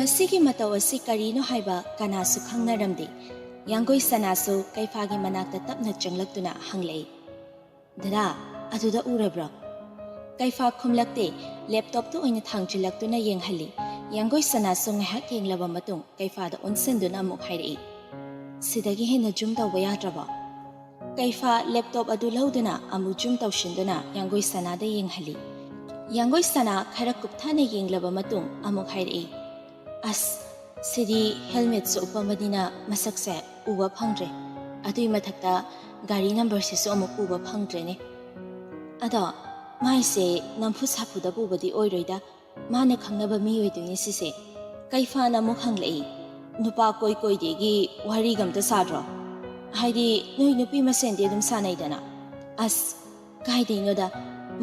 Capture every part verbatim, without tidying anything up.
ꯃꯁꯤꯒꯤ ꯃꯇꯧ ꯑꯁꯤ ꯀꯔꯤꯅꯣ ꯍꯥꯏꯕ ꯀꯅꯥꯁꯨ ꯈꯪꯅꯔꯝꯗꯦ꯫ ꯌꯥꯡꯒꯣꯏ ꯁꯅꯥꯁꯨ ꯀꯩꯐꯥꯒꯤ ꯃꯅꯥꯛꯇ ꯇꯞꯅ ꯆꯪꯂꯛꯇꯨꯅ ꯍꯪꯂꯛꯏ, "ꯗꯗꯥ, ꯑꯗꯨꯗ ꯎꯔꯕ꯭ꯔꯣ?" ꯀꯩꯐꯥ ꯈꯨꯝꯂꯛꯇꯦ꯫ ꯂꯦꯞꯇꯣꯞꯇꯨ ꯑꯣꯏꯅ ꯊꯥꯡꯖꯤꯜꯂꯛꯇꯨꯅ ꯌꯦꯡꯍꯜꯂꯤ꯫ ꯌꯥꯡꯒꯣꯏ ꯁꯅꯥꯁꯨ ꯉꯥꯏꯍꯥꯛ ꯌꯦꯡꯂꯕ ꯃꯇꯨꯡ ꯀꯩꯐꯥꯗ ꯑꯣꯟꯁꯤꯟꯗꯨꯅ ꯑꯃꯨꯛ ꯍꯥꯏꯔꯛꯏ, "ꯁꯤꯗꯒꯤ ꯍꯦꯟꯅ ꯖꯨꯝ ꯇꯧꯕ ꯌꯥꯗ꯭ꯔꯕꯣ?" ꯀꯩꯐꯥ ꯂꯦꯞꯇꯣꯞ ꯑꯗꯨ ꯂꯧꯗꯨꯅ ꯑꯃꯨꯛ ꯖꯨꯝ ꯇꯧꯁꯤꯟꯗꯨꯅ ꯌꯥꯡꯒꯣꯏ ꯁꯅꯥꯗ ꯌꯦꯡꯍꯜꯂꯤ꯫ ꯌꯥꯡꯒꯣꯏ ꯁꯅꯥ ꯈꯔ ꯀꯨꯞꯊꯅ ꯌꯦꯡꯂꯕ ꯃꯇꯨꯡ ꯑꯃꯨꯛ ꯍꯥꯏꯔꯛꯏ, "ꯑꯁ, ꯁꯤꯗꯤ ꯍꯦꯜꯃꯦꯠꯁꯨ ꯎꯞꯄꯕꯅꯤꯅ ꯃꯁꯛꯁꯦ ꯎꯕ ꯐꯪꯗ꯭ꯔꯦ꯫ ꯑꯗꯨꯏ ꯃꯊꯛꯇ ꯒꯥꯔꯤ ꯅꯝꯕꯔꯁꯤꯁꯨ ꯑꯃꯨꯛ ꯎꯕ ꯐꯪꯗ꯭ꯔꯦꯅꯦ꯫ ꯑꯗꯣ ꯃꯥꯏꯁꯦ ꯅꯝꯐꯨ ꯁꯥꯐꯨꯗ ꯄꯨꯕꯗꯤ ꯑꯣꯏꯔꯣꯏꯗ, ꯃꯥꯅ ꯈꯪꯅꯕ ꯃꯤ ꯑꯣꯏꯗꯣꯏꯅꯦ ꯁꯤꯁꯦ꯫" ꯀꯩꯐꯥꯅ ꯑꯃꯨꯛ ꯍꯪꯂꯛꯏ, "ꯅꯨꯄꯥ ꯀꯣꯏ ꯀꯣꯏꯗꯦꯒꯤ ꯋꯥꯔꯤꯒ ꯑꯝꯇ ꯁꯥꯗ꯭ꯔꯣ? ꯍꯥꯏꯗꯤ ꯅꯣꯏ ꯅꯨꯄꯤ ꯃꯁꯦꯟꯗꯤ ꯑꯗꯨꯝ ꯁꯥꯟꯅꯩꯗꯅ?" "ꯑꯁ, ꯀꯥꯏꯗꯩꯅꯣꯗ,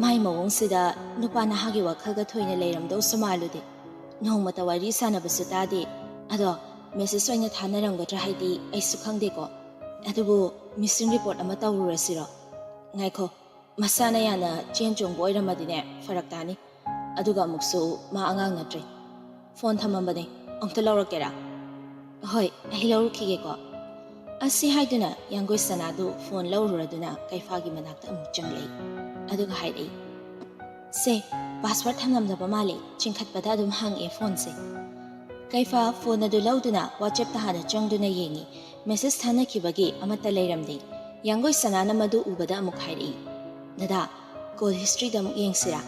ꯃꯥꯏ ꯃꯑꯣꯡꯁꯤꯗ ꯅꯨꯄꯥ ꯅꯍꯥꯒꯤ ꯋꯥꯈꯜꯒ ꯊꯣꯏꯅ ꯂꯩꯔꯝꯗꯧꯁꯨ ꯃꯥꯜꯂꯨꯗꯦ꯫ ꯅꯣꯡꯃꯇ ꯋꯥꯔꯤ ꯁꯥꯟꯅꯕꯁꯨ ꯇꯥꯗꯦ꯫ ꯑꯗꯣ ꯃꯦꯁꯦꯖ ꯑꯣꯏꯅ ꯊꯥꯅꯔꯝꯒꯗ꯭ꯔꯥ ꯍꯥꯏꯗꯤ ꯑꯩꯁꯨ ꯈꯪꯗꯦꯀꯣ꯫ ꯑꯗꯨꯕꯨ ꯃꯤꯁꯤꯡ ꯔꯤꯄꯣꯔꯠ ꯑꯃ ꯇꯧꯔꯨꯔꯁꯤꯔꯣ? ꯉꯥꯏꯈꯣ, ꯃꯁꯥꯅ ꯌꯥꯅ ꯆꯦꯟ ꯆꯣꯡꯕ ꯑꯣꯏꯔꯝꯃꯗꯤꯅꯦ ꯐꯔꯛ ꯇꯥꯅꯤ꯫ ꯑꯗꯨꯒ ꯑꯃꯨꯛꯁꯨ ꯃꯥ ꯑꯉꯥꯡ ꯅꯠꯇ꯭ꯔꯦ꯫ ꯐꯣꯟ ꯊꯝꯃꯝꯕꯅꯦ, ꯑꯃꯨꯛꯇ ꯂꯧꯔꯛꯀꯦꯔꯥ?" "ꯍꯣꯏ, ꯑꯩ ꯂꯧꯔꯨꯈꯤꯒꯦꯀꯣ꯫" ꯑꯁꯤ ꯍꯥꯏꯗꯨꯅ ꯌꯥꯡꯒꯣꯏ ꯁꯅꯥꯗꯨ ꯐꯣꯟ ꯂꯧꯔꯨꯔꯗꯨꯅ ꯀꯩꯐꯥꯒꯤ ꯃꯅꯥꯛꯇ ꯑꯃꯨꯛ ꯆꯪꯂꯛꯏ꯫ ꯑꯗꯨꯒ ꯍꯥꯏꯔꯛꯏ, "ꯁꯦ, ꯄꯥꯁꯋꯥꯔꯗ ꯊꯝꯂꯝꯗꯕ ꯃꯥꯜꯂꯦ, ꯆꯤꯡꯈꯠꯄꯗ ꯑꯗꯨꯝ ꯍꯥꯡꯉꯛꯑꯦ ꯐꯣꯟꯁꯦ꯫" ꯀꯩꯐꯥ ꯐꯣꯟ ꯑꯗꯨ ꯂꯧꯗꯨꯅ ꯋꯥꯆꯦꯞꯇ ꯍꯥꯟꯅ ꯆꯪꯗꯨꯅ ꯌꯦꯡꯉꯤ꯫ ꯃꯦꯁꯦꯖ ꯊꯥꯅꯈꯤꯕꯒꯤ ꯑꯃꯠꯇ ꯂꯩꯔꯝꯗꯦ꯫ ꯌꯥꯡꯒꯣꯏ ꯁꯅꯥꯅ ꯃꯗꯨ ꯎꯕꯗ ꯑꯃꯨꯛ ꯍꯥꯏꯔꯛꯏ, "ꯗꯗꯥ, ꯀꯣꯜ ꯍꯤꯁꯇ꯭ꯔꯤꯗ ꯑꯃꯨꯛ ꯌꯦꯡꯁꯤꯔꯥ?"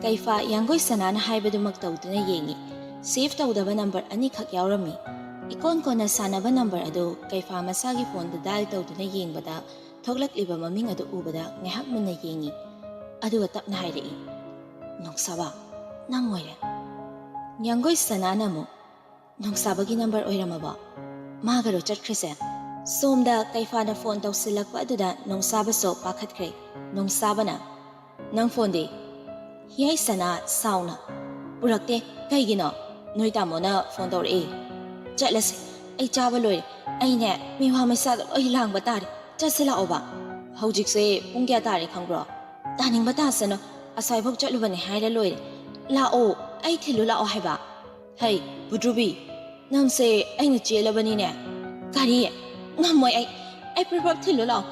ꯀꯩꯐꯥ ꯌꯥꯡꯒꯣꯏ ꯁꯅꯥꯅ ꯍꯥꯏꯕꯗꯨꯃꯛ ꯇꯧꯗꯨꯅ ꯌꯦꯡꯉꯤ꯫ ꯁꯦꯚ ꯇꯧꯗꯕ ꯅꯝꯕꯔ ꯑꯅꯤꯈꯛ ꯌꯥꯎꯔꯝꯃꯤ꯫ ꯏꯀꯣꯟ ꯀꯣꯟꯅ ꯁꯥꯟꯅꯕ ꯅꯝꯕꯔ ꯑꯗꯨ ꯀꯩꯐꯥ ꯃꯁꯥꯒꯤ ꯐꯣꯟꯗ ꯗꯥꯏꯜ ꯇꯧꯗꯨꯅ ꯌꯦꯡꯕꯗ ꯊꯣꯛꯂꯛꯂꯤꯕ ꯃꯃꯤꯡ ꯑꯗꯨ ꯎꯕꯗ ꯉꯥꯏꯍꯥꯛ ꯃꯨꯟꯅ ꯌꯦꯡꯉꯤ꯫ ꯑꯗꯨꯒ ꯇꯞꯅ ꯍꯥꯏꯔꯛꯏ, "ꯅꯣꯡꯁꯥꯕ, ꯅꯪ ꯑꯣꯏꯔꯦ꯫" ꯌꯥꯡꯒꯣꯏ ꯁꯅꯥꯅ ꯑꯃꯨꯛ, "ꯅꯣꯡꯁꯥꯕꯒꯤ ꯅꯝꯕꯔ ꯑꯣꯏꯔꯝꯃꯕꯣ? ꯃꯥꯒꯔꯣ ꯆꯠꯈ꯭ꯔꯤꯁꯦ?" ꯁꯣꯝꯗ ꯀꯩꯐꯥꯅ ꯐꯣꯟ ꯇꯧꯁꯤꯜꯂꯛꯄ ꯑꯗꯨꯗ ꯅꯣꯡꯁꯥꯕꯁꯨ ꯄꯥꯈꯠꯈ꯭ꯔꯦ꯫ ꯅꯣꯡꯁꯥꯕꯅ, "ꯅꯪ ꯐꯣꯟꯗꯤ?" ꯍꯤꯌꯥꯏ ꯁꯅꯥ ꯁꯥꯎꯅ, "ꯄꯨꯔꯛꯇꯦ꯫ ꯀꯩꯒꯤꯅꯣ? ꯅꯣꯏ ꯇꯥꯃꯣꯅ ꯐꯣꯟ ꯇꯧꯔꯛꯏ꯫" "ꯆꯠꯂꯁꯦ꯫ ꯑꯩ ꯆꯥꯕ ꯂꯣꯏꯔꯦ꯫ ꯑꯩꯅꯦ, ꯃꯤꯋꯥ ꯃꯩꯁꯥꯗ ꯂꯣꯏ ꯂꯥꯡꯕ ꯇꯥꯔꯦ꯫ ꯆꯠꯁꯤ ꯂꯥꯛꯑꯣꯕ꯫" "ꯍꯧꯖꯤꯛꯁꯦ ꯄꯨꯡ ꯀꯌꯥ ꯇꯥꯔꯦ ꯈꯪꯕ꯭ꯔꯣ?" "ꯇꯥꯅꯤꯡꯕ ꯇꯥꯁꯅꯨ꯫ ꯑꯁ꯭ꯋꯥꯏꯐꯥꯎ ꯆꯠꯂꯨꯕꯅꯦ ꯍꯥꯏꯔ ꯂꯣꯏꯔꯦ꯫ ꯂꯥꯛꯑꯣ, ꯑꯩ ꯊꯤꯜꯂꯨ ꯂꯥꯛꯑꯣ ꯍꯥꯏꯕ꯫" "ꯍꯩ, ꯄꯨꯗ꯭ꯔꯨꯕꯤ, ꯅꯪꯁꯦ ꯑꯩꯅ ꯆꯦꯜꯂꯕꯅꯤꯅꯦ꯫ ꯀꯔꯤ? ꯉꯝꯃꯣꯏ ꯑꯩ꯫ ꯑꯩ ꯄ꯭ꯔꯞ ꯄ꯭ꯔꯞ ꯊꯤꯜꯂꯨ ꯂꯥꯛꯑꯣ꯫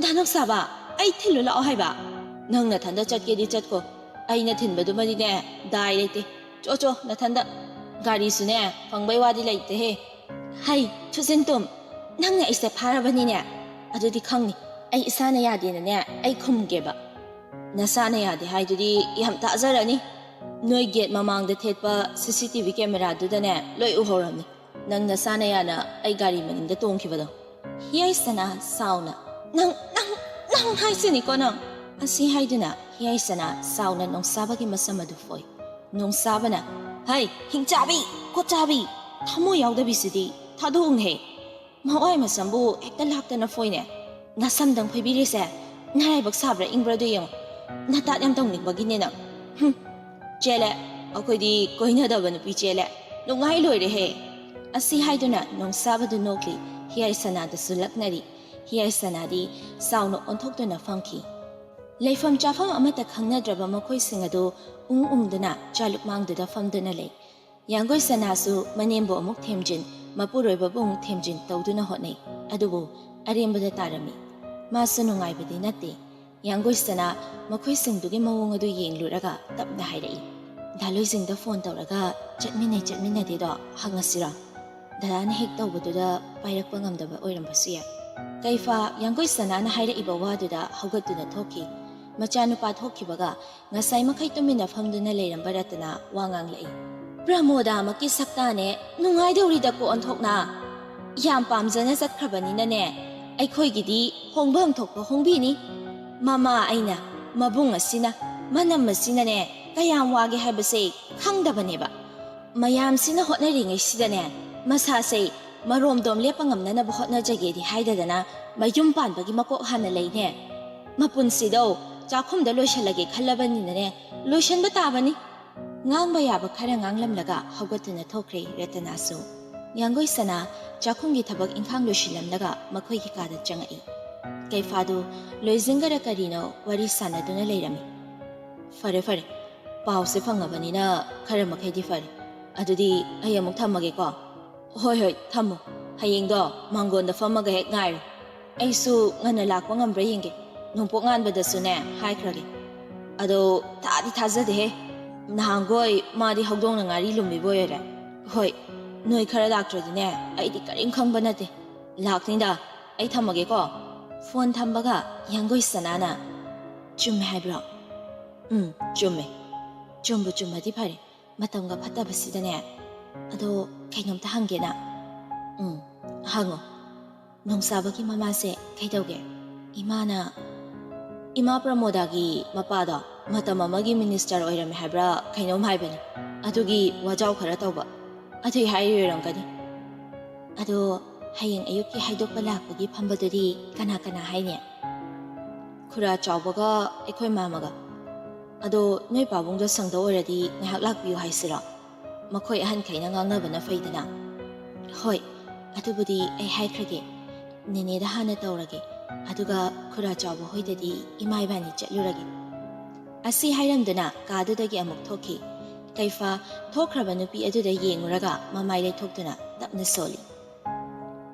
ꯗꯥ ꯅꯧꯁꯥꯕ, ꯑꯩ ꯊꯤꯜꯂꯨ ꯂꯥꯛꯑꯣ ꯍꯥꯏꯕ꯫ ꯅꯪ ꯅꯊꯟꯗ ꯆꯠꯀꯦꯗꯤ ꯆꯠꯀꯣ꯫ ꯑꯩꯅ ꯊꯤꯟꯕꯗꯨꯃꯗꯤꯅꯦ, ꯗꯥꯏ ꯂꯩꯇꯦ꯫ ꯆꯣ ꯆꯣ, ꯅꯊꯟꯗ꯫ ꯒꯥꯔꯤꯁꯨꯅꯦ, ꯐꯪꯕꯩ ꯋꯥꯗꯤ ꯂꯩꯇꯦꯍꯦ꯫ ꯍꯩ, ꯊꯨꯖꯤꯟꯇꯨꯝ, ꯅꯪꯅ ꯑꯩꯁꯦ ꯐꯥꯔꯕꯅꯤꯅꯦ꯫ ꯑꯗꯨꯗꯤ ꯈꯪꯅꯤ, ꯑꯩ ꯏꯁꯥꯅ ꯌꯥꯗꯦꯅꯅꯦ, ꯑꯩ ꯈꯨꯝꯒꯦꯕ꯫ ꯅꯁꯥꯅ ꯌꯥꯗꯦ ꯍꯥꯏꯗꯨꯗꯤ ꯌꯥꯝ ꯇꯥꯖꯔꯅꯤ꯫ ꯅꯣꯏ ꯒꯦꯠ ꯃꯃꯥꯡꯗ ꯊꯦꯠꯄ ꯁꯤ ꯁꯤ ꯇꯤ ꯚꯤ ꯀꯦꯃꯦꯔꯥꯗꯨꯗꯅꯦ ꯂꯣꯏ ꯎꯍꯧꯔꯝꯅꯤ, ꯅꯪ ꯅꯁꯥꯅ ꯌꯥꯅ ꯑꯩ ꯒꯥꯔꯤ ꯃꯅꯤꯡꯗ ꯇꯣꯡꯈꯤꯕꯗꯣ꯫ ꯍꯤꯌꯥꯏꯁꯅꯥ ꯁꯥꯎꯅ, "ꯅꯪ, ꯅꯪ, ꯅꯪ ꯍꯥꯏꯁꯤꯅꯤꯀꯣ ꯅꯪ!" ꯑꯁꯤ ꯍꯥꯏꯗꯨꯅ ꯍꯤꯌꯥꯏꯁꯅꯥ ꯁꯥꯎꯅ ꯅꯣꯡꯁꯥꯕꯒꯤ ꯃꯁꯝ ꯑꯗꯨ ꯐꯣꯏ꯫ ꯅꯣꯡꯁꯥꯕꯅ, "ꯍꯩ, ꯍꯤꯡꯆꯥꯕꯤ, ꯈꯨꯠꯆꯥꯕꯤ, ꯊꯃꯣꯏ ꯌꯥꯎꯗꯕꯤꯁꯤꯗꯤ ꯊꯥꯗꯣꯛꯎꯍꯦ꯫ ꯃꯋꯥꯏ ꯃꯁꯝꯕꯨ ꯍꯦꯛꯇ ꯂꯥꯛꯇꯅ ꯐꯣꯏꯅꯦ꯫ ꯅꯁꯝꯗꯪ ꯐꯣꯏꯕꯤꯔꯤꯁꯦ ꯅꯔꯥꯏꯕꯛ ꯁꯥꯕ꯭ꯔꯥ ꯏꯪꯕ꯭ꯔꯥ ꯑꯗꯨ ꯌꯦꯡꯉꯨ꯫ ꯅꯇꯥꯠ ꯌꯥꯝ ꯇꯧꯅꯤꯡꯕꯒꯤꯅꯦ ꯅꯪ꯫ ꯍꯨꯝ, ꯆꯦꯜꯂꯦ, ꯑꯩꯈꯣꯏꯗꯤ ꯀꯣꯏꯅꯗꯕ ꯅꯨꯄꯤ ꯆꯦꯜꯂꯦ꯫ ꯅꯨꯡꯉꯥꯏ ꯂꯣꯏꯔꯦꯍꯦ!" ꯑꯁꯤ ꯍꯥꯏꯗꯨꯅ ꯅꯣꯡꯁꯥꯕꯗꯨ ꯅꯣꯛꯂꯤ, ꯍꯤꯌꯥꯏꯁꯅꯥꯗꯨꯁꯨ ꯂꯛꯅꯔꯤ꯫ ꯍꯤꯌꯥꯏꯁꯅꯥꯗꯤ ꯁꯥꯎꯅ ꯑꯣꯟꯊꯣꯛꯇꯨꯅ ꯐꯝꯈꯤ꯫ ꯂꯩꯐꯝ ꯆꯥꯐꯝ ꯑꯃꯠꯇ ꯈꯪꯅꯗ꯭ꯔꯕ ꯃꯈꯣꯏꯁꯤꯡ ꯑꯗꯨ ꯎꯪ ꯎꯪꯗꯨꯅ ꯆꯥꯂꯨꯛꯃꯥꯡꯗꯨꯗ ꯐꯝꯗꯨꯅ ꯂꯩ꯫ ꯌꯥꯡꯒꯣꯏ ꯁꯅꯥꯁꯨ ꯃꯅꯦꯝꯕꯨ ꯑꯃꯨꯛ ꯊꯦꯝꯖꯤꯟ, ꯃꯄꯨꯔꯣꯏꯕꯕꯨ ꯑꯃꯨꯛ ꯊꯦꯝꯖꯤꯟ ꯇꯧꯗꯨꯅ ꯍꯣꯠꯅꯩ꯫ ꯑꯗꯨꯕꯨ ꯑꯔꯦꯝꯕꯗ ꯇꯥꯔꯝꯃꯤ꯫ ꯃꯥꯁꯨ ꯅꯨꯡꯉꯥꯏꯕꯗꯤ ꯅꯠꯇꯦ꯫ ꯌꯥꯡꯒꯣꯏ ꯁꯅꯥ ꯃꯈꯣꯏꯁꯤꯡꯗꯨꯒꯤ ꯃꯑꯣꯡ ꯑꯗꯨ ꯌꯦꯡꯂꯨꯔꯒ ꯇꯞꯅ ꯍꯥꯏꯔꯛꯏ, "ꯗꯥ ꯂꯣꯏꯖꯤꯡꯗ ꯐꯣꯟ ꯇꯧꯔꯒ ꯆꯠꯃꯤꯟꯅꯩ ꯆꯠꯃꯤꯟꯅꯗꯦꯗꯣ ꯍꯪꯉꯁꯤꯔꯣ? ꯗꯗꯥꯅ ꯍꯦꯛ ꯇꯧꯕꯗꯨꯗ ꯄꯥꯏꯔꯛꯄ ꯉꯝꯗꯕ ꯑꯣꯏꯔꯝꯕꯁꯨ ꯌꯥꯏ"꯫ ꯀꯩꯐꯥ ꯌꯥꯡꯒꯣꯏ ꯁꯅꯥꯅ ꯍꯥꯏꯔꯛꯏꯕ ꯋꯥꯗꯨꯗ ꯍꯧꯒꯠꯇꯨꯅ ꯊꯣꯛꯈꯤ꯫ ꯃꯆꯥꯅꯨꯄꯥ ꯊꯣꯛꯈꯤꯕꯒ ꯉꯁꯥꯏ ꯃꯈꯩ ꯇꯨꯃꯤꯟꯅ ꯐꯝꯗꯨꯅ ꯂꯩꯔꯝꯕ ꯔꯇꯅꯥ ꯋꯥ ꯉꯥꯡꯂꯛꯏ꯫ "ꯄ꯭ꯔꯃꯣꯗꯥꯃꯛꯀꯤ ꯁꯛꯇꯥꯅꯦ ꯅꯨꯡꯉꯥꯏꯗꯧꯔꯤꯗꯀꯣ ꯑꯣꯟꯊꯣꯛꯅ꯫ ꯌꯥꯝ ꯄꯥꯝꯖꯅ ꯆꯠꯈ꯭ꯔꯕꯅꯤꯅꯅꯦ, ꯑꯩꯈꯣꯏꯒꯤꯗꯤ ꯍꯣꯡꯐꯝ ꯊꯣꯛꯄ ꯍꯣꯡꯕꯤꯅꯤ꯫ ꯃꯃꯥ ꯑꯩꯅ, ꯃꯕꯨꯡ ꯑꯁꯤꯅ, ꯃꯅꯝ ꯑꯁꯤꯅꯅꯦ ꯀꯌꯥꯝ ꯋꯥꯒꯦ ꯍꯥꯏꯕꯁꯦ ꯈꯪꯗꯕꯅꯦꯕ꯫ ꯃꯌꯥꯝꯁꯤꯅ ꯍꯣꯠꯅꯔꯤꯉꯩꯁꯤꯗꯅꯦ, ꯃꯁꯥꯁꯦ ꯃꯔꯣꯝꯗꯣꯝ ꯂꯦꯞꯄ ꯉꯝꯅꯅꯕ ꯍꯣꯠꯅꯖꯒꯦꯗꯤ ꯍꯥꯏꯗꯗꯅ ꯃꯌꯨꯝ ꯄꯥꯟꯕꯒꯤ ꯃꯀꯣꯛ ꯍꯥꯟꯅ ꯂꯩꯅꯦ꯫ ꯃꯄꯨꯟꯁꯤꯗꯣ ꯆꯥꯛꯈꯨꯝꯗ ꯂꯣꯏꯁꯤꯜꯂꯒꯦ ꯈꯜꯂꯕꯅꯤꯅꯅꯦ, ꯂꯣꯏꯁꯤꯟꯕ ꯇꯥꯕꯅꯤ"꯫ ꯉꯥꯡꯕ ꯌꯥꯕ ꯈꯔ ꯉꯥꯡꯂꯝꯂꯒ ꯍꯧꯒꯠꯇꯨꯅ ꯊꯣꯛꯈ꯭ꯔꯦ ꯔꯇꯅꯥꯁꯨ꯫ ꯌꯥꯡꯒꯣꯏ ꯁꯅꯥ ꯆꯥꯛꯈꯨꯝꯒꯤ ꯊꯕꯛ ꯏꯪꯈꯥꯡ ꯂꯣꯏꯁꯤꯜꯂꯝꯂꯒ ꯃꯈꯣꯏꯒꯤ ꯀꯥꯗ ꯆꯪꯉꯛꯏ꯫ ꯀꯩꯐꯥꯗꯨ ꯂꯣꯏꯖꯤꯡꯒꯔ ꯀꯔꯤꯅꯣ ꯋꯥꯔꯤ ꯁꯥꯟꯅꯗꯨꯅ ꯂꯩꯔꯝꯃꯤ꯫ "ꯐꯔꯦ, ꯐꯔꯦ, ꯄꯥꯎꯁꯦ ꯐꯪꯉꯕꯅꯤꯅ ꯈꯔ ꯃꯈꯩꯗꯤ ꯐꯔꯦ꯫ ꯑꯗꯨꯗꯤ ꯑꯩ ꯑꯃꯨꯛ ꯊꯝꯃꯒꯦꯀꯣ꯫ ꯍꯣꯏ, ꯍꯣꯏ, ꯊꯝꯃꯣ꯫ ꯍꯌꯦꯡꯗꯣ ꯃꯥꯡꯒꯣꯟꯗ ꯐꯝꯃꯒ ꯍꯦꯛ ꯉꯥꯏꯔꯣ꯫ ꯑꯩꯁꯨ ꯉꯟꯅ ꯂꯥꯛꯄ ꯉꯝꯕ꯭ꯔꯥ ꯌꯦꯡꯒꯦ꯫ ꯅꯣꯡꯄꯣꯛ ꯉꯥꯟꯕꯗꯁꯨꯅꯦ ꯍꯥꯏꯈ꯭ꯔꯒꯦ꯫ ꯑꯗꯣ ꯊꯥꯗꯤ ꯊꯥꯖꯗꯦꯍꯦ꯫ ꯅꯍꯥꯟꯈꯣꯏ ꯃꯥꯗꯤ ꯍꯧꯗꯣꯡꯅ ꯉꯥꯔꯤ ꯂꯨꯝꯕꯤꯕ ꯑꯣꯏꯔꯦ꯫ ꯍꯣꯏ, ꯅꯣꯏ ꯈꯔ ꯂꯥꯛꯇ꯭ꯔꯗꯤꯅꯦ ꯑꯩꯗꯤ ꯀꯔꯤꯝ ꯈꯪꯕ ꯅꯠꯇꯦ꯫ ꯂꯥꯛꯅꯤꯗ, ꯑꯩ ꯊꯝꯃꯒꯦꯀꯣ꯫ ꯐꯣꯟ ꯊꯝꯕꯒ ꯍꯤꯌꯥꯡꯒꯣꯏ ꯁꯅꯥꯅ, "ꯆꯨꯝꯃꯦ ꯍꯥꯏꯕ꯭ꯔꯣ?" "ꯎꯝ, ꯆꯨꯝꯃꯦ꯫ ꯆꯨꯝꯕꯨ ꯆꯨꯝꯃꯗꯤ ꯐꯔꯦ꯫ ꯃꯇꯝꯒ ꯐꯠꯇꯕꯁꯤꯗꯅꯦ꯫ ꯑꯗꯣ ꯀꯩꯅꯣꯝꯇ ꯍꯪꯒꯦꯅ?" "ꯎꯝ, ꯍꯪꯉꯣ꯫ ꯅꯣꯡꯁꯥꯕꯒꯤ ꯃꯃꯥꯁꯦ ꯀꯩꯗꯧꯒꯦ?" "ꯏꯃꯥꯅ, ꯏꯃꯥ ꯄ꯭ꯔꯃꯣꯗꯥꯒꯤ ꯃꯄꯥꯗꯣ ꯃꯇꯝ ꯑꯃꯒꯤ ꯃꯤꯅꯤꯁꯇꯔ ꯑꯣꯏꯔꯝꯃꯦ ꯍꯥꯏꯕ꯭ꯔꯥ ꯀꯩꯅꯣꯝ ꯍꯥꯏꯕꯅꯤ꯫ ꯑꯗꯨꯒꯤ ꯋꯥꯖꯥꯎ ꯈꯔ ꯇꯧꯕ꯫ ꯑꯗꯨꯏ ꯍꯥꯏꯔꯤ ꯑꯣꯏꯔꯝꯒꯅꯤ꯫ ꯑꯗꯣ ꯍꯌꯦꯡ ꯑꯌꯨꯛꯀꯤ ꯍꯥꯏꯗꯣꯛꯄ ꯂꯥꯛꯄꯒꯤ ꯐꯝꯕꯗꯨꯗꯤ ꯀꯅꯥ ꯀꯅꯥ ꯍꯥꯏꯅꯤ?" "ꯈꯨꯔꯥ ꯆꯥꯎꯕꯒ ꯑꯩꯈꯣꯏ ꯃꯥꯃꯒ꯫ ꯑꯗꯣ ꯅꯣꯏ ꯄꯥꯕꯨꯡꯗꯣ ꯁꯪꯗ ꯑꯣꯏꯔꯗꯤ ꯉꯥꯏꯍꯥꯛ ꯂꯥꯛꯄꯤꯌꯨ ꯍꯥꯏꯁꯤꯔꯣ? ꯃꯈꯣꯏ ꯑꯍꯟꯈꯩꯅ ꯉꯥꯡꯅꯕꯅ ꯐꯩꯗꯅ?" "ꯍꯣꯏ, ꯑꯗꯨꯕꯨꯗꯤ ꯑꯩ ꯍꯥꯏꯈ꯭ꯔꯒꯦ꯫ ꯅꯦꯅꯦꯗ ꯍꯥꯟꯅ ꯇꯧꯔꯒꯦ, ꯑꯗꯨꯒ ꯈꯨꯔꯥ ꯆꯥꯎꯕ ꯍꯣꯏꯗꯗꯤ ꯏꯃꯥ ꯏꯕꯥꯅꯤ ꯆꯠꯂꯨꯔꯒꯦ꯫" ꯑꯁꯤ ꯍꯥꯏꯔꯝꯗꯨꯅ ꯀꯥꯗꯨꯗꯒꯤ ꯑꯃꯨꯛ ꯊꯣꯛꯈꯤ꯫ ꯀꯩꯐꯥ ꯊꯣꯛꯈ꯭ꯔꯕ ꯅꯨꯄꯤ ꯑꯗꯨꯗ ꯌꯦꯡꯉꯨꯔꯒ ꯃꯃꯥꯏ ꯂꯩꯊꯣꯛꯇꯨꯅ ꯇꯞꯅ ꯁꯣꯜꯂꯤ꯫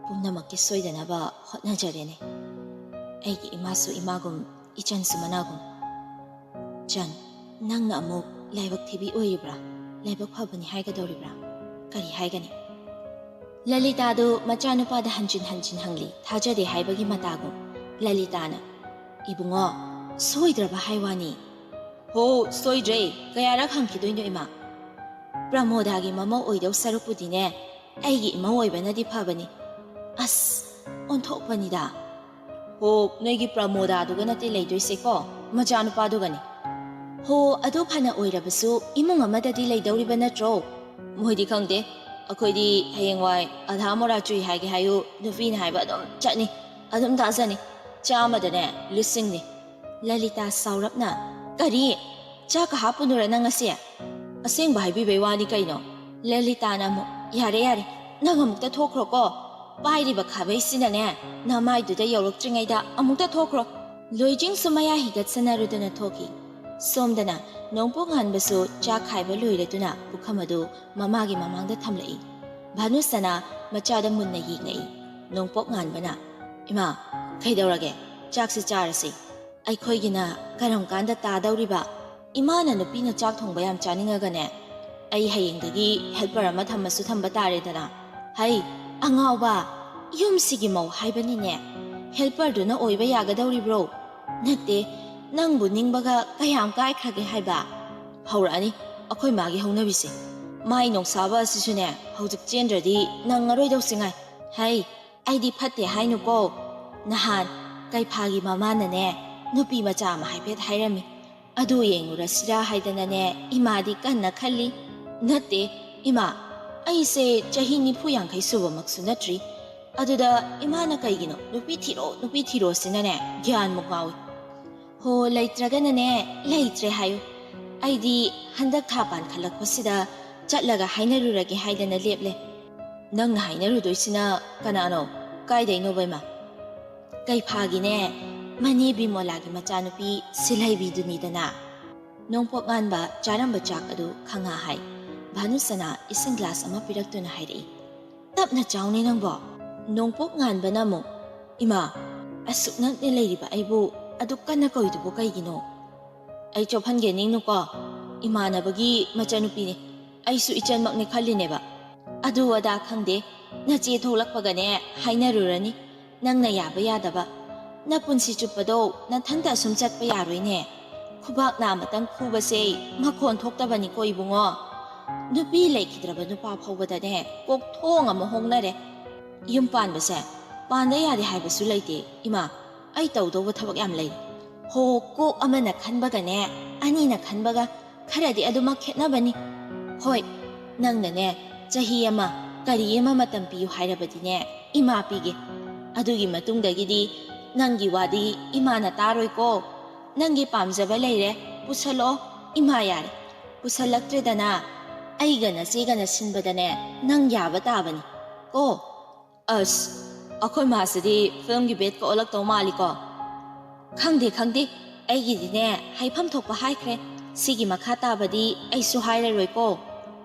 "ꯄꯨꯝꯅꯃꯛꯀꯤ ꯁꯣꯏꯗꯅꯕ ꯍꯣꯠꯅꯖꯔꯦꯅꯦ꯫ ꯑꯩꯒꯤ ꯏꯃꯥꯁꯨ ꯏꯃꯥꯒꯨꯝ, ꯏꯆꯟꯁꯨ ꯃꯅꯥꯒꯨꯝ꯫ ꯆꯟ, ꯅꯪꯅ ꯑꯃꯨꯛ ꯂꯥꯏꯕꯛ ꯊꯤꯕꯤ ꯑꯣꯏꯔꯤꯕ꯭ꯔꯥ? ꯂꯥꯏꯕꯛ ꯐꯕꯅꯤ ꯍꯥꯏꯒꯗꯧꯔꯤꯕ꯭ꯔꯥ? ꯀꯔꯤ ꯍꯥꯏꯒꯅꯤ?" ꯂꯂꯤꯇꯥꯗꯨ ꯃꯆꯥꯅꯨꯄꯥꯗ ꯍꯟꯖꯤꯟ ꯍꯟꯖꯤꯟ ꯍꯪꯂꯤ, ꯊꯥꯖꯗꯦ ꯍꯥꯏꯕꯒꯤ ꯃꯇꯥꯒꯨꯝ꯫ ꯂꯂꯤꯇꯥꯅ, "ꯏꯕꯨꯡꯉꯣ, ꯁꯣꯏꯗ꯭ꯔꯕ ꯍꯥꯏ ꯋꯥꯅꯤ꯫" "ꯍꯣ, ꯁꯣꯏꯗ꯭ꯔꯦ꯫ ꯀꯌꯥꯔꯛ ꯍꯪꯈꯤꯗꯣꯏꯅꯣ, ꯏꯃꯥ? ꯄ꯭ꯔꯃꯣꯗꯥꯒꯤ ꯃꯃꯧ ꯑꯣꯏꯗꯧ ꯁꯔꯨꯛꯄꯨꯗꯤꯅꯦ, ꯑꯩꯒꯤ ꯏꯃꯧ ꯑꯣꯏꯕꯅꯗꯤ ꯐꯕꯅꯤ꯫" "ꯑꯁ, ꯑꯣꯟꯊꯣꯛꯄꯅꯤꯗ꯫ ꯍꯣ, ꯅꯣꯏꯒꯤ ꯄ꯭ꯔꯃꯣꯗꯥꯗꯨꯒ ꯅꯠꯇꯦ ꯂꯩꯗꯣꯏꯁꯦꯀꯣ, ꯃꯆꯥꯅꯨꯄꯥꯗꯨꯒꯅꯤ꯫ ꯍꯣ, ꯑꯗꯨ ꯐꯅ ꯑꯣꯏꯔꯕꯁꯨ ꯏꯃꯨꯡ ꯑꯃꯗꯗꯤ ꯂꯩꯗꯧꯔꯤꯕ ꯅꯠꯇ꯭ꯔꯣ? ꯃꯣꯏꯗꯤ ꯈꯪꯗꯦ꯫ ꯑꯩꯈꯣꯏꯗꯤ ꯍꯌꯦꯡꯋꯥꯏ ꯑꯙꯥ ꯃꯣꯔꯥ ꯆꯨꯏ ꯍꯥꯏꯒꯦ ꯍꯥꯏꯌꯨ, ꯅꯨꯄꯤꯅ ꯍꯥꯏꯕ ꯑꯗꯨꯝ ꯆꯠꯅꯤ, ꯑꯗꯨꯝ ꯇꯥꯖꯅꯤ꯫ ꯆꯥꯝꯃꯗꯅꯦ ꯂꯤꯁꯤꯡꯅꯤ꯫" ꯂꯂꯤꯇꯥ ꯁꯥꯎꯔꯞꯅ, "ꯀꯔꯤ? ꯆꯥꯛꯀ ꯍꯥꯞꯄꯨꯅꯨꯔ ꯅꯪ ꯉꯁꯤ? ꯑꯁꯦꯡꯕ ꯍꯥꯏꯕꯤꯕꯩ ꯋꯥꯅꯤ ꯀꯩꯅꯣ?" ꯂꯂꯤꯇꯥꯅ ꯑꯃꯨꯛ, "ꯌꯥꯔꯦ, ꯌꯥꯔꯦ, ꯅꯪ ꯑꯃꯨꯛꯇ ꯊꯣꯛꯈ꯭ꯔꯣꯀꯣ꯫ ꯄꯥꯏꯔꯤꯕ ꯈꯥꯕꯩꯁꯤꯅꯅꯦ ꯅꯃꯥꯏꯗꯨꯗ ꯌꯧꯔꯛꯇ꯭ꯔꯤꯉꯩꯗ ꯑꯃꯨꯛꯇ ꯊꯣꯛꯈ꯭ꯔꯣ꯫" ꯂꯣꯏꯖꯤꯡꯁꯨ ꯃꯌꯥ ꯍꯤꯒꯠꯁꯟꯅꯔꯨꯗꯅ ꯊꯣꯛꯈꯤ꯫ ꯁꯣꯝꯗꯅ ꯅꯣꯡꯄꯣꯛ ꯉꯥꯟꯕꯁꯨ ꯆꯥꯛ ꯈꯥꯏꯕ ꯂꯣꯏꯔꯗꯨꯅ ꯄꯨꯈꯝ ꯑꯗꯨ ꯃꯃꯥꯒꯤ ꯃꯃꯥꯡꯗ ꯊꯝꯂꯛꯏ꯫ ꯚꯥꯅꯨꯁꯅꯥ ꯃꯆꯥꯗ ꯃꯨꯟꯅ ꯌꯦꯡꯂꯛꯏ꯫ ꯅꯣꯡꯄꯣꯛ ꯉꯥꯟꯕꯅ, "ꯏꯃꯥ, ꯀꯩꯗꯧꯔꯒꯦ? ꯆꯥꯛꯁꯤ ꯆꯥꯔꯁꯤ꯫ ꯑꯩꯈꯣꯏꯒꯤꯅ ꯀꯔꯝ ꯀꯥꯟꯗ ꯇꯥꯗꯧꯔꯤꯕ? ꯏꯃꯥꯅ ꯅꯨꯄꯤꯅ ꯆꯥꯛ ꯊꯣꯡꯕ ꯌꯥꯝ ꯆꯥꯅꯤꯡꯉꯒꯅꯦ, ꯑꯩ ꯍꯌꯦꯡꯗꯒꯤ helper ꯑꯃ ꯊꯝꯃꯁꯨ ꯊꯝꯕ ꯇꯥꯔꯦꯗꯅ꯫" "ꯍꯩ, ꯑꯉꯥꯎꯕ, ꯌꯨꯝꯁꯤꯒꯤ ꯃꯧ ꯍꯥꯏꯕꯅꯤꯅꯦ, helperꯗꯨꯅ ꯑꯣꯏꯕ ꯌꯥꯒꯗꯧꯔꯤꯕ꯭ꯔꯣ? ꯅꯠꯇꯦ, ꯅꯪꯕꯨ ꯅꯤꯡꯕꯒ ꯀꯌꯥꯝ ꯀꯥꯏꯈ꯭ꯔꯒꯦ ꯍꯥꯏꯕ?" ꯍꯧꯔꯛꯑꯅꯤ ꯑꯩꯈꯣꯏ ꯃꯥꯒꯤ ꯍꯧꯅꯕꯤꯁꯦ꯫ ꯃꯥꯏ ꯅꯣꯡꯁꯥꯕ ꯑꯁꯤꯁꯨꯅꯦ, ꯍꯧꯖꯤꯛ ꯆꯦꯟꯗ꯭ꯔꯗꯤ ꯅꯪꯉꯔꯣꯏꯗꯧꯁꯤ ꯉꯥꯏ꯫ "ꯍꯩ, ꯑꯩꯗꯤ ꯐꯠꯇꯦ ꯍꯥꯏꯅꯨꯀꯣ꯫ ꯅꯍꯥꯟ ꯀꯩꯐꯥꯒꯤ ꯃꯃꯥꯅꯅꯦ, ꯅꯨꯄꯤ ꯃꯆꯥ ꯑꯃ ꯍꯥꯏꯐꯦꯠ ꯍꯥꯏꯔꯝꯃꯤ꯫ ꯑꯗꯨ ꯌꯦꯡꯉꯨꯔꯁꯤꯔꯥ ꯍꯥꯏꯗꯅꯅꯦ, ꯏꯃꯥꯗꯤ ꯀꯟꯅ ꯈꯜꯂꯤ꯫" "ꯅꯠꯇꯦ, ꯏꯃꯥ, ꯑꯩꯁꯦ ꯆꯍꯤ ꯅꯤꯐꯨ ꯌꯥꯡꯈꯩ ꯁꯨꯕꯃꯛꯁꯨ ꯅꯠꯇ꯭ꯔꯤ꯫ ꯑꯗꯨꯗ ꯏꯃꯥꯅ ꯀꯩꯒꯤꯅꯣ 'ꯅꯨꯄꯤ ꯊꯤꯔꯣ, ꯅꯨꯄꯤ ꯊꯤꯔꯣ' ꯁꯤꯅꯅꯦ ꯒ꯭ꯌꯥꯟꯃꯨꯛ ꯉꯥꯎꯏ꯫ ꯍꯣ, ꯂꯩꯇ꯭ꯔꯒꯅꯅꯦ, ꯂꯩꯇ꯭ꯔꯦ ꯍꯥꯏꯌꯨ꯫ ꯑꯩꯗꯤ ꯍꯟꯗꯛ ꯊꯥ ꯄꯥꯟꯈꯠꯂꯛꯄꯁꯤꯗ ꯆꯠꯂꯒ ꯍꯥꯏꯅꯔꯨꯔꯒꯦ ꯍꯥꯏꯗꯅ ꯂꯦꯞꯂꯦ꯫" "ꯅꯪꯅ ꯍꯥꯏꯅꯔꯨꯗꯣꯏꯁꯤꯅ ꯀꯅꯥꯅꯣ? ꯀꯥꯏꯗꯩꯅꯣꯕ, ꯏꯃꯥ?" "ꯀꯩꯐꯥꯒꯤꯅꯦ, ꯃꯅꯦ ꯕꯤꯃꯣꯂꯥꯒꯤ ꯃꯆꯥꯅꯨꯄꯤ ꯁꯤꯜꯍꯩꯕꯤꯗꯨꯅꯤꯗꯅ꯫" ꯅꯣꯡꯄꯣꯛ ꯉꯥꯟꯕ ꯆꯥꯔꯝꯕ ꯆꯥꯛ ꯑꯗꯨ ꯈꯪꯍꯥ ꯍꯥꯏ꯫ ꯚꯥꯅꯨꯁꯅꯥ ꯏꯁꯤꯡ glass ꯑꯃ ꯄꯤꯔꯛꯇꯨꯅ ꯍꯥꯏꯔꯛꯏ꯫ "ꯇꯞꯅ ꯆꯥꯎꯅꯦ ꯅꯪꯕꯣ꯫" ꯅꯣꯡꯄꯣꯛ ꯉꯥꯟꯕꯅ ꯑꯃꯨꯛ, "ꯏꯃꯥ, ꯑꯁꯨꯛ ꯅꯛꯅ ꯂꯩꯔꯤꯕ ꯑꯩꯕꯨ ꯑꯗꯨꯛ ꯀꯟꯅ ꯀꯧꯏꯗꯨꯕꯨ ꯀꯩꯒꯤꯅꯣ?" "ꯑꯩ ꯆꯣꯞꯍꯟꯒꯦ ꯅꯤꯡꯅꯨꯀꯣ, ꯏꯃꯥꯟꯅꯕꯒꯤ ꯃꯆꯥꯅꯨꯄꯤꯅꯤ, ꯑꯩꯁꯨ ꯏꯆꯟꯃꯛꯅꯤ ꯈꯜꯂꯤꯅꯦꯕ꯫ ꯑꯗꯨ ꯑꯗꯥ ꯈꯪꯗꯦ, ꯅꯆꯦ ꯊꯣꯛꯂꯛꯄꯒꯅꯦ ꯍꯥꯏꯅꯔꯨꯔꯅꯤ꯫ ꯅꯪꯅ ꯌꯥꯕ ꯌꯥꯗꯕ, ꯅꯄꯨꯟꯁꯤ ꯆꯨꯞꯄꯗꯣ ꯅꯊꯟꯇ ꯑꯁꯨꯝ ꯆꯠꯄ ꯌꯥꯔꯣꯏꯅꯦ꯫ ꯈꯨꯕꯥꯛ ꯅꯥꯃꯇꯪ ꯈꯨꯕꯁꯦ ꯃꯈꯣꯟ ꯊꯣꯛꯇꯕꯅꯤꯀꯣ ꯏꯕꯨꯡꯉꯣ꯫ ꯅꯨꯄꯤ ꯂꯩꯈꯤꯗ꯭ꯔꯕ ꯅꯨꯄꯥ ꯐꯥꯎꯕꯗꯅꯦ ꯀꯣꯛꯊꯣꯡ ꯑꯃ ꯍꯣꯡꯅꯔꯦ꯫ ꯌꯨꯝ ꯄꯥꯟꯕꯁꯦ ꯄꯥꯟꯗ ꯌꯥꯗꯦ ꯍꯥꯏꯕꯁꯨ ꯂꯩꯇꯦ ꯏꯃꯥ, ꯑꯩ ꯇꯧꯗꯧꯕ ꯊꯕꯛ ꯌꯥꯝ ꯂꯩ꯫" "ꯍꯣ, ꯀꯣꯛ ꯑꯃꯅ ꯈꯟꯕꯒꯅꯦ, ꯑꯅꯤꯅ ꯈꯟꯕꯒ ꯈꯔꯗꯤ ꯑꯗꯨꯃꯛ ꯈꯦꯠꯅꯕꯅꯤ꯫ ꯍꯣꯏ, ꯅꯪꯅꯅꯦ ꯆꯍꯤ ꯑꯃ ꯀꯔꯤ ꯑꯃ ꯃꯇꯝ ꯄꯤꯌꯨ ꯍꯥꯏꯔꯕꯗꯤꯅꯦ, ꯏꯃꯥ ꯄꯤꯒꯦ꯫ ꯑꯗꯨꯒꯤ ꯃꯇꯨꯡꯗꯒꯤꯗꯤ ꯅꯪꯒꯤ ꯋꯥꯗꯤ ꯏꯃꯥꯅ ꯇꯥꯔꯣꯏꯀꯣ꯫ ꯅꯪꯒꯤ ꯄꯥꯝꯖꯕ ꯂꯩꯔꯦ, ꯄꯨꯁꯜꯂꯛꯑꯣ, ꯏꯃꯥ ꯌꯥꯔꯦ꯫ ꯄꯨꯁꯜꯂꯛꯇ꯭ꯔꯦꯗꯅ, ꯑꯩꯒ ꯅꯆꯦꯒꯅ ꯁꯤꯟꯕꯗꯅꯦ ꯅꯪ ꯌꯥꯕ ꯇꯥꯕꯅꯤ ꯀꯣ꯫" "ꯑꯁ, ꯑꯩꯈꯣꯏ ꯃꯥꯁꯤꯗꯤ filmꯒꯤ bedꯀ ꯑꯣꯜꯂꯛꯇꯧ ꯃꯥꯜꯂꯤꯀꯣ꯫" "ꯈꯪꯗꯦ, ꯈꯪꯗꯦ, ꯑꯩꯒꯤꯗꯤꯅꯦ, ꯍꯥꯏꯐꯝ ꯊꯣꯛꯄ ꯍꯥꯏꯈ꯭ꯔꯦ꯫ ꯁꯤꯒꯤ ꯃꯈꯥ ꯇꯥꯕꯗꯤ ꯑꯩꯁꯨ ꯍꯥꯏꯔꯔꯣꯏꯀꯣ꯫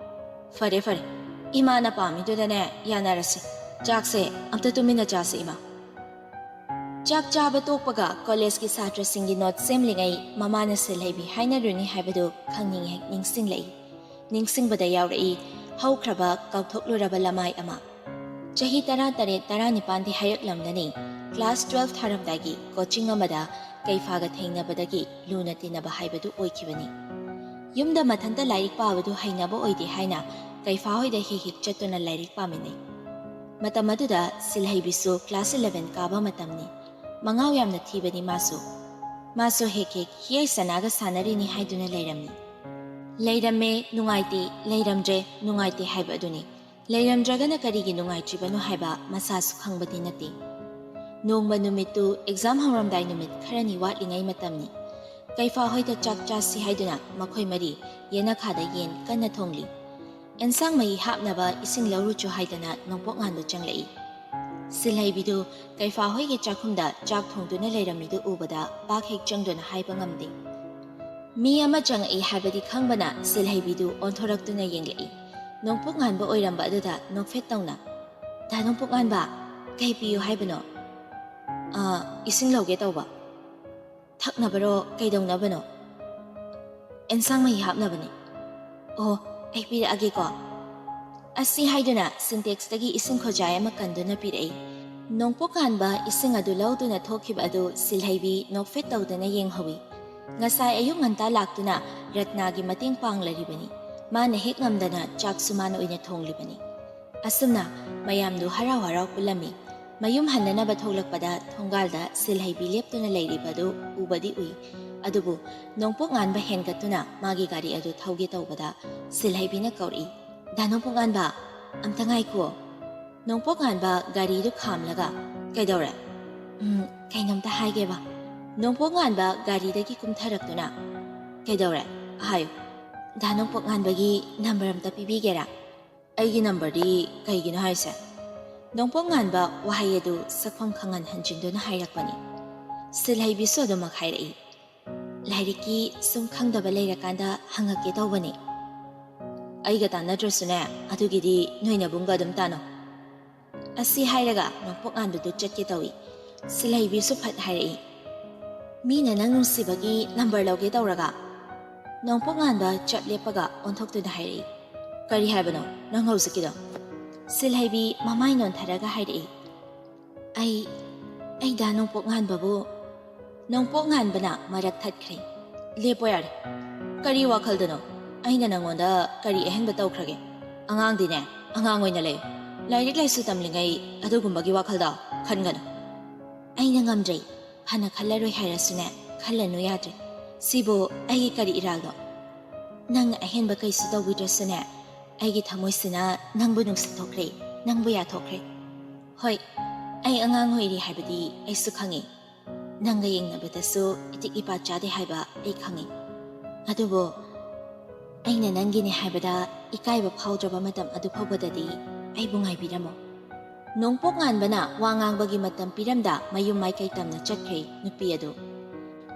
ꯐꯔꯦ ꯐꯔꯦ, ꯏꯃꯥꯅ ꯄꯥꯝꯃꯤꯗꯨꯗꯅꯦ ꯌꯥꯅꯔꯁꯤ꯫ ꯆꯥꯛꯁꯦ ꯑꯝꯇ ꯇꯨꯃꯤꯟꯅ ꯆꯥꯁꯤ ꯏꯃꯥ꯫ ꯆꯥꯛ ꯆꯥꯕ ꯇꯣꯛꯄꯒ ꯀꯣꯂꯦꯖꯀꯤ ꯁꯥꯇ꯭ꯔꯁꯤꯡꯒꯤ ꯅꯣꯠ ꯁꯦꯝꯂꯤꯉꯩ ꯃꯃꯥꯅ ꯁꯤꯜꯍꯩꯕꯤ ꯍꯥꯏꯅꯔꯨꯅꯤ ꯍꯥꯏꯕꯗꯨ ꯈꯪꯅꯤꯡ ꯍꯦꯛ ꯅꯤꯡꯁꯤꯡꯂꯛꯏ꯫ ꯅꯤꯡꯁꯤꯡꯕꯗ ꯌꯥꯎꯔꯛꯏ ꯍꯧꯈ꯭ꯔꯕ ꯀꯥꯎꯊꯣꯛꯂꯨꯔꯕ ꯂꯃꯥꯏ ꯑꯃ꯫ ꯆꯍꯤ ꯇꯔꯥꯇꯔꯦꯠ ꯇꯔꯥꯅꯤꯄꯥꯟꯗꯤ ꯍꯥꯏꯔꯛꯂꯝꯒꯅꯤ, ꯀ꯭ꯂꯥꯁ ꯇꯨꯋꯦꯜꯐ ꯊꯥꯔꯝꯗꯥꯏꯒꯤ ꯀꯣꯆꯤꯡ ꯑꯃꯗ ꯀꯩꯐꯥꯒ ꯊꯦꯡꯅꯕꯗꯒꯤ ꯂꯨꯅ ꯇꯤꯟꯅꯕ ꯍꯥꯏꯕꯗꯨ ꯑꯣꯏꯈꯤꯕꯅꯤ꯫ ꯌꯨꯝꯗ ꯃꯊꯟꯇ ꯂꯥꯏꯔꯤꯛ ꯄꯥꯕꯗꯨ ꯍꯩꯅꯕ ꯑꯣꯏꯗꯦ ꯍꯥꯏꯅ ꯀꯩꯐꯥ ꯍꯣꯏꯗ ꯍꯦꯛ ꯍꯦꯛ ꯆꯠꯇꯨꯅ ꯂꯥꯏꯔꯤꯛ ꯄꯥꯃꯤꯟꯅꯩ꯫ ꯃꯇꯝ ꯑꯗꯨꯗ ꯁꯤꯜꯍꯩꯕꯤꯁꯨ ꯀ꯭ꯂꯥꯁ ꯏꯂꯦꯚꯦꯟ ꯀꯥꯕ ꯃꯇꯝꯅꯤ꯫ ꯃꯉꯥꯎ ꯌꯥꯝꯅ ꯊꯤꯕꯅꯤ ꯃꯥꯁꯨ꯫ ꯃꯥꯁꯨ ꯍꯦꯛ ꯍꯦꯛ ꯍꯤꯌꯥꯏ ꯁꯅꯥꯒ ꯁꯥꯟꯅꯔꯤꯅꯤ ꯍꯥꯏꯗꯨꯅ ꯂꯩꯔꯝꯃꯤ꯫ "ꯂꯩꯔꯝꯃꯦ, ꯅꯨꯡꯉꯥꯏꯇꯦ, ꯂꯩꯔꯝꯗ꯭ꯔꯦ, ꯅꯨꯡꯉꯥꯏꯇꯦ" ꯍꯥꯏꯕ ꯑꯗꯨꯅꯤ꯫ ꯂꯩꯔꯝꯗ꯭ꯔꯒꯅ ꯀꯔꯤꯒꯤ ꯅꯨꯡꯉꯥꯏꯇ꯭ꯔꯤꯕꯅꯣ ꯍꯥꯏꯕ ꯃꯁꯥꯁꯨ ꯈꯪꯕꯗꯤ ꯅꯠꯇꯦ꯫ ꯅꯣꯡꯃ ꯅꯨꯃꯤꯠꯇꯨ ꯑꯦꯛꯖꯥꯝ ꯍꯧꯔꯝꯗꯥꯏ ꯅꯨꯃꯤꯠ ꯈꯔꯅꯤ ꯋꯥꯠꯂꯤꯉꯩ ꯃꯇꯝꯅꯤ꯫ ꯀꯩꯐꯥ ꯍꯣꯏꯗ ꯆꯥꯛ ꯆꯥꯁꯤ ꯍꯥꯏꯗꯨꯅ ꯃꯈꯣꯏ ꯃꯔꯤ ꯌꯦꯅꯈꯥꯗ ꯌꯦꯟ ꯀꯟꯅ ꯊꯣꯡꯂꯤ꯫ ꯑꯦꯟꯁꯥꯡ ꯃꯍꯤ ꯍꯥꯞꯅꯕ ꯏꯁꯤꯡ ꯂꯧꯔꯨꯆꯣ ꯍꯥꯏꯗꯅ ꯅꯣꯡꯄꯣꯛ ꯉꯥꯟꯕ ꯆꯪꯂꯛꯏ꯫ ꯁꯤꯜꯍꯩꯕꯤꯗꯨ ꯀꯩꯐꯥ ꯍꯣꯏꯒꯤ ꯆꯥꯛꯈꯨꯝꯗ ꯆꯥꯛ ꯊꯣꯡꯗꯨꯅ ꯂꯩꯔꯝꯃꯤꯗꯨ ꯎꯕꯗ ꯄꯥꯛ ꯍꯦꯛ ꯆꯪꯗꯨꯅ ꯍꯥꯏꯕ ꯉꯝꯗꯦ꯫ ꯃꯤ ꯑꯃ ꯆꯪꯉꯛꯏ ꯍꯥꯏꯕꯗꯤ ꯈꯪꯕꯅ ꯁꯤꯜꯍꯩꯕꯤꯗꯨ ꯑꯣꯟꯊꯣꯔꯛꯇꯨꯅ ꯌꯦꯡꯂꯛꯏ꯫ ꯅꯣꯡꯄꯣꯛ ꯉꯥꯟꯕ ꯑꯣꯏꯔꯝꯕ ꯑꯗꯨꯗ ꯅꯣꯛꯐꯦꯠ ꯇꯧꯅ, "ꯗꯥ ꯅꯣꯡꯄꯣꯛ ꯉꯥꯟꯕ, ꯀꯩ ꯄꯤꯌꯨ ꯍꯥꯏꯕꯅꯣ?" "ꯑ, ꯏꯁꯤꯡ ꯂꯧꯒꯦ ꯇꯧꯕ꯫" "ꯊꯛꯅꯕꯔꯣ? ꯀꯩꯗꯧꯅꯕꯅꯣ?" "ꯑꯦꯟꯁꯥꯡ ꯃꯍꯤ ꯍꯥꯞꯅꯕꯅꯤ꯫" "ꯑꯣ, ꯑꯩ ꯄꯤꯔꯛꯑꯒꯦꯀꯣ꯫" ꯑꯁꯤ ꯍꯥꯏꯗꯨꯅ ꯁꯤꯟꯇꯦꯛꯁꯇꯒꯤ ꯏꯁꯤꯡ ꯈꯣꯖꯥꯏ ꯑꯃ ꯀꯟꯗꯨꯅ ꯄꯤꯔꯛꯏ꯫ ꯅꯣꯡꯄꯣꯛ ꯉꯥꯟꯕ ꯏꯁꯤꯡ ꯑꯗꯨ ꯂꯧꯗꯨꯅ ꯊꯣꯛꯈꯤꯕ ꯑꯗꯨ ꯁꯤꯜꯍꯩꯕꯤ ꯅꯣꯛꯐꯦꯠ ꯇꯧꯗꯨꯅ ꯌꯦꯡꯍꯧꯏ꯫ ꯉꯁꯥꯏ ꯑꯌꯨꯛ ꯉꯟꯇꯥ ꯂꯥꯛꯇꯨꯅ ꯔꯠꯅꯥꯒꯤ ꯃꯇꯦꯡ ꯄꯥꯡꯂꯔꯤꯕꯅꯤ꯫ ꯃꯥꯅ ꯍꯦꯛ ꯉꯝꯗꯅ ꯆꯥꯛꯁꯨ ꯃꯥꯅ ꯑꯣꯏꯅ ꯊꯣꯡꯂꯤꯕꯅꯤ꯫ ꯑꯁꯨꯝꯅ ꯃꯌꯥꯝꯗꯨ ꯍꯔꯥꯎ ꯍꯔꯥꯎ ꯄꯨꯜꯂꯝꯃꯤ꯫ ꯃꯌꯨꯝ ꯍꯟꯅꯅꯕ ꯊꯣꯛꯂꯛꯄꯗ ꯊꯣꯡꯒꯥꯜꯗ ꯁꯤꯜꯍꯩꯕꯤ ꯂꯦꯞꯇꯨꯅ ꯂꯩꯔꯤꯕꯗꯨ ꯎꯕꯗꯤ ꯎꯏ꯫ ꯑꯗꯨꯕꯨ ꯅꯣꯡꯄꯣꯛ ꯉꯥꯟꯕ ꯍꯦꯟꯒꯠꯇꯨꯅ ꯃꯥꯒꯤ ꯒꯥꯔꯤ ꯑꯗꯨ ꯊꯧꯒꯦ ꯇꯧꯕꯗ ꯁꯤꯜꯍꯩꯕꯤꯅ ꯀꯧꯔꯛꯏ, "ꯗꯥ ꯅꯣꯡꯄꯣꯛ ꯉꯥꯟꯕ, ꯑꯝꯇ ꯉꯥꯏꯈꯣ꯫" ꯅꯣꯡꯄꯣꯛ ꯉꯥꯟꯕ ꯒꯥꯔꯤꯗꯨ ꯈꯥꯝꯂꯒ, "ꯀꯩꯗꯧꯔꯦ?" "ꯎꯝ, ꯀꯩꯅꯣꯝꯇ ꯍꯥꯏꯒꯦꯕ꯫" ꯅꯣꯡꯄꯣꯛ ꯉꯥꯟꯕ ꯒꯥꯔꯤꯗꯒꯤ ꯀꯨꯝꯊꯔꯛꯇꯨꯅ, "ꯀꯩꯗꯧꯔꯦ? ꯍꯥꯏꯌꯨ꯫" "ꯗꯥ ꯅꯣꯡꯄꯣꯛ ꯉꯥꯟꯕꯒꯤ ꯅꯝꯕꯔ ꯑꯝꯇ ꯄꯤꯕꯤꯒꯦꯔꯥ?" "ꯑꯩꯒꯤ ꯅꯝꯕꯔꯗꯤ ꯀꯩꯒꯤꯅꯣ ꯍꯥꯏꯁꯦ?" ꯅꯣꯡꯄꯣꯛ ꯉꯥꯟꯕ ꯋꯥꯍꯩ ꯑꯗꯨ ꯁꯛꯐꯝ ꯈꯪꯍꯟ ꯍꯟꯖꯤꯟꯗꯨꯅ ꯍꯥꯏꯔꯛꯄꯅꯤ꯫ ꯁꯤꯜꯍꯩꯕꯤꯁꯨ ꯑꯗꯨꯃꯛ ꯍꯥꯏꯔꯛꯏ꯫ ꯂꯥꯏꯔꯤꯛꯀꯤ ꯁꯨꯝ ꯈꯪꯗꯕ ꯂꯩꯔꯀꯥꯟꯗ ꯍꯪꯉꯛꯀꯦ ꯇꯧꯕꯅꯤ꯫ ꯑꯩꯒ ꯇꯥꯟꯅꯗ꯭ꯔꯁꯨꯅꯦ, ꯑꯗꯨꯒꯤꯗꯤ ꯅꯣꯏ ꯅꯕꯨꯡꯒ ꯑꯗꯨꯝ ꯇꯥꯟꯅꯧ꯫ ꯑꯁꯤ ꯍꯥꯏꯔꯒ ꯅꯣꯡꯄꯣꯛ ꯉꯥꯟꯕꯗꯨ ꯆꯠꯀꯦ ꯇꯧꯏ꯫ ꯁꯤꯜꯍꯩꯕꯤꯁꯨ ꯐꯠ ꯍꯥꯏꯔꯛꯏ, "ꯃꯤꯅ ꯅꯪ ꯅꯨꯡꯁꯤꯕꯒꯤ ꯅꯝꯕꯔ ꯂꯧꯒꯦ ꯇꯧꯔꯒ?" ꯅꯣꯡꯄꯣꯛ ꯉꯥꯟꯕ ꯆꯞ ꯂꯦꯞꯄꯒ ꯑꯣꯟꯊꯣꯛꯇꯨꯅ ꯍꯥꯏꯔꯛꯏ, "ꯀꯔꯤ ꯍꯥꯏꯕꯅꯣ ꯅꯪ ꯍꯧꯖꯤꯛꯀꯤꯗꯣ?" ꯁꯤꯜꯍꯩꯕꯤ ꯃꯃꯥꯏ ꯅꯣꯟꯊꯔꯒ ꯍꯥꯏꯔꯛꯏ, "ꯑꯩ, ꯑꯩ ꯗꯥ ꯅꯣꯡꯄꯣꯛ ꯉꯥꯟꯕꯕꯨ..." ꯅꯣꯡꯄꯣꯛ ꯉꯥꯟꯕꯅ ꯃꯔꯛ ꯊꯠꯈ꯭ꯔꯦ꯫ "ꯂꯦꯞꯄꯣ ꯌꯥꯔꯦ꯫ ꯀꯔꯤ ꯋꯥꯈꯜꯗꯅꯣ? ꯑꯩꯅ ꯅꯪꯉꯣꯟꯗ ꯀꯔꯤ ꯑꯍꯦꯟꯕ ꯇꯧꯈ꯭ꯔꯒꯦ? ꯑꯉꯥꯡꯗꯤꯅꯦ, ꯑꯉꯥꯡ ꯑꯣꯏꯅ ꯂꯩꯌꯨ꯫ ꯂꯥꯏꯔꯤꯛ ꯂꯥꯏꯁꯨ ꯇꯝꯂꯤꯉꯩ ꯑꯗꯨꯒꯨꯝꯕꯒꯤ ꯋꯥꯈꯜꯗꯣ ꯈꯟꯒꯅꯨ꯫" "ꯑꯩꯅ ꯉꯝꯗ꯭ꯔꯦ꯫ ꯐꯅ ꯈꯜꯂꯔꯣꯏ ꯍꯥꯏꯔꯁꯨꯅꯦ, ꯈꯜꯂꯅꯨ ꯌꯥꯗ꯭ꯔꯦ꯫ ꯁꯤꯕꯨ ꯑꯩꯒꯤ ꯀꯔꯤ ꯏꯔꯥꯜꯅꯣ? ꯅꯪ ꯑꯍꯦꯟꯕ ꯀꯩꯁꯨ ꯇꯧꯕꯤꯗ꯭ꯔꯁꯨꯅꯦ, ꯑꯩꯒꯤ ꯊꯃꯣꯏꯁꯤꯅ ꯅꯪꯕꯨ ꯅꯨꯡꯁꯤꯊꯣꯛꯈ꯭ꯔꯦ, ꯅꯪꯕꯨ ꯌꯥꯊꯣꯛꯈ꯭ꯔꯦ꯫ ꯍꯣꯏ, ꯑꯩ ꯑꯉꯥꯡ ꯑꯣꯏꯔꯤ ꯍꯥꯏꯕꯗꯤ ꯑꯩꯁꯨ ꯈꯪꯉꯤ꯫ ꯅꯪꯒ ꯌꯦꯡꯅꯕꯗꯁꯨ ꯏꯇꯤꯛ ꯏꯄꯥ ꯆꯥꯗꯦ ꯍꯥꯏꯕ ꯑꯩ ꯈꯪꯉꯤ꯫ ꯑꯗꯨꯕꯨ ꯑꯩꯅ ꯅꯪꯒꯤꯅꯦ ꯍꯥꯏꯕꯗ ꯏꯀꯥꯏꯕ ꯐꯥꯎꯗ꯭ꯔꯕ ꯃꯇꯝ ꯑꯗꯨ ꯐꯥꯎꯕꯗꯗꯤ ꯑꯩꯕꯨ ꯉꯥꯏꯕꯤꯔꯝꯃꯣ꯫" ꯅꯣꯡꯄꯣꯛ ꯉꯥꯟꯕꯅ ꯋꯥ ꯉꯥꯡꯕꯒꯤ ꯃꯇꯝ ꯄꯤꯔꯝꯗ ꯃꯌꯨꯝ ꯃꯥꯏꯀꯩ ꯇꯝꯅ ꯆꯠꯈ꯭ꯔꯦ ꯅꯨꯄꯤ ꯑꯗꯨ꯫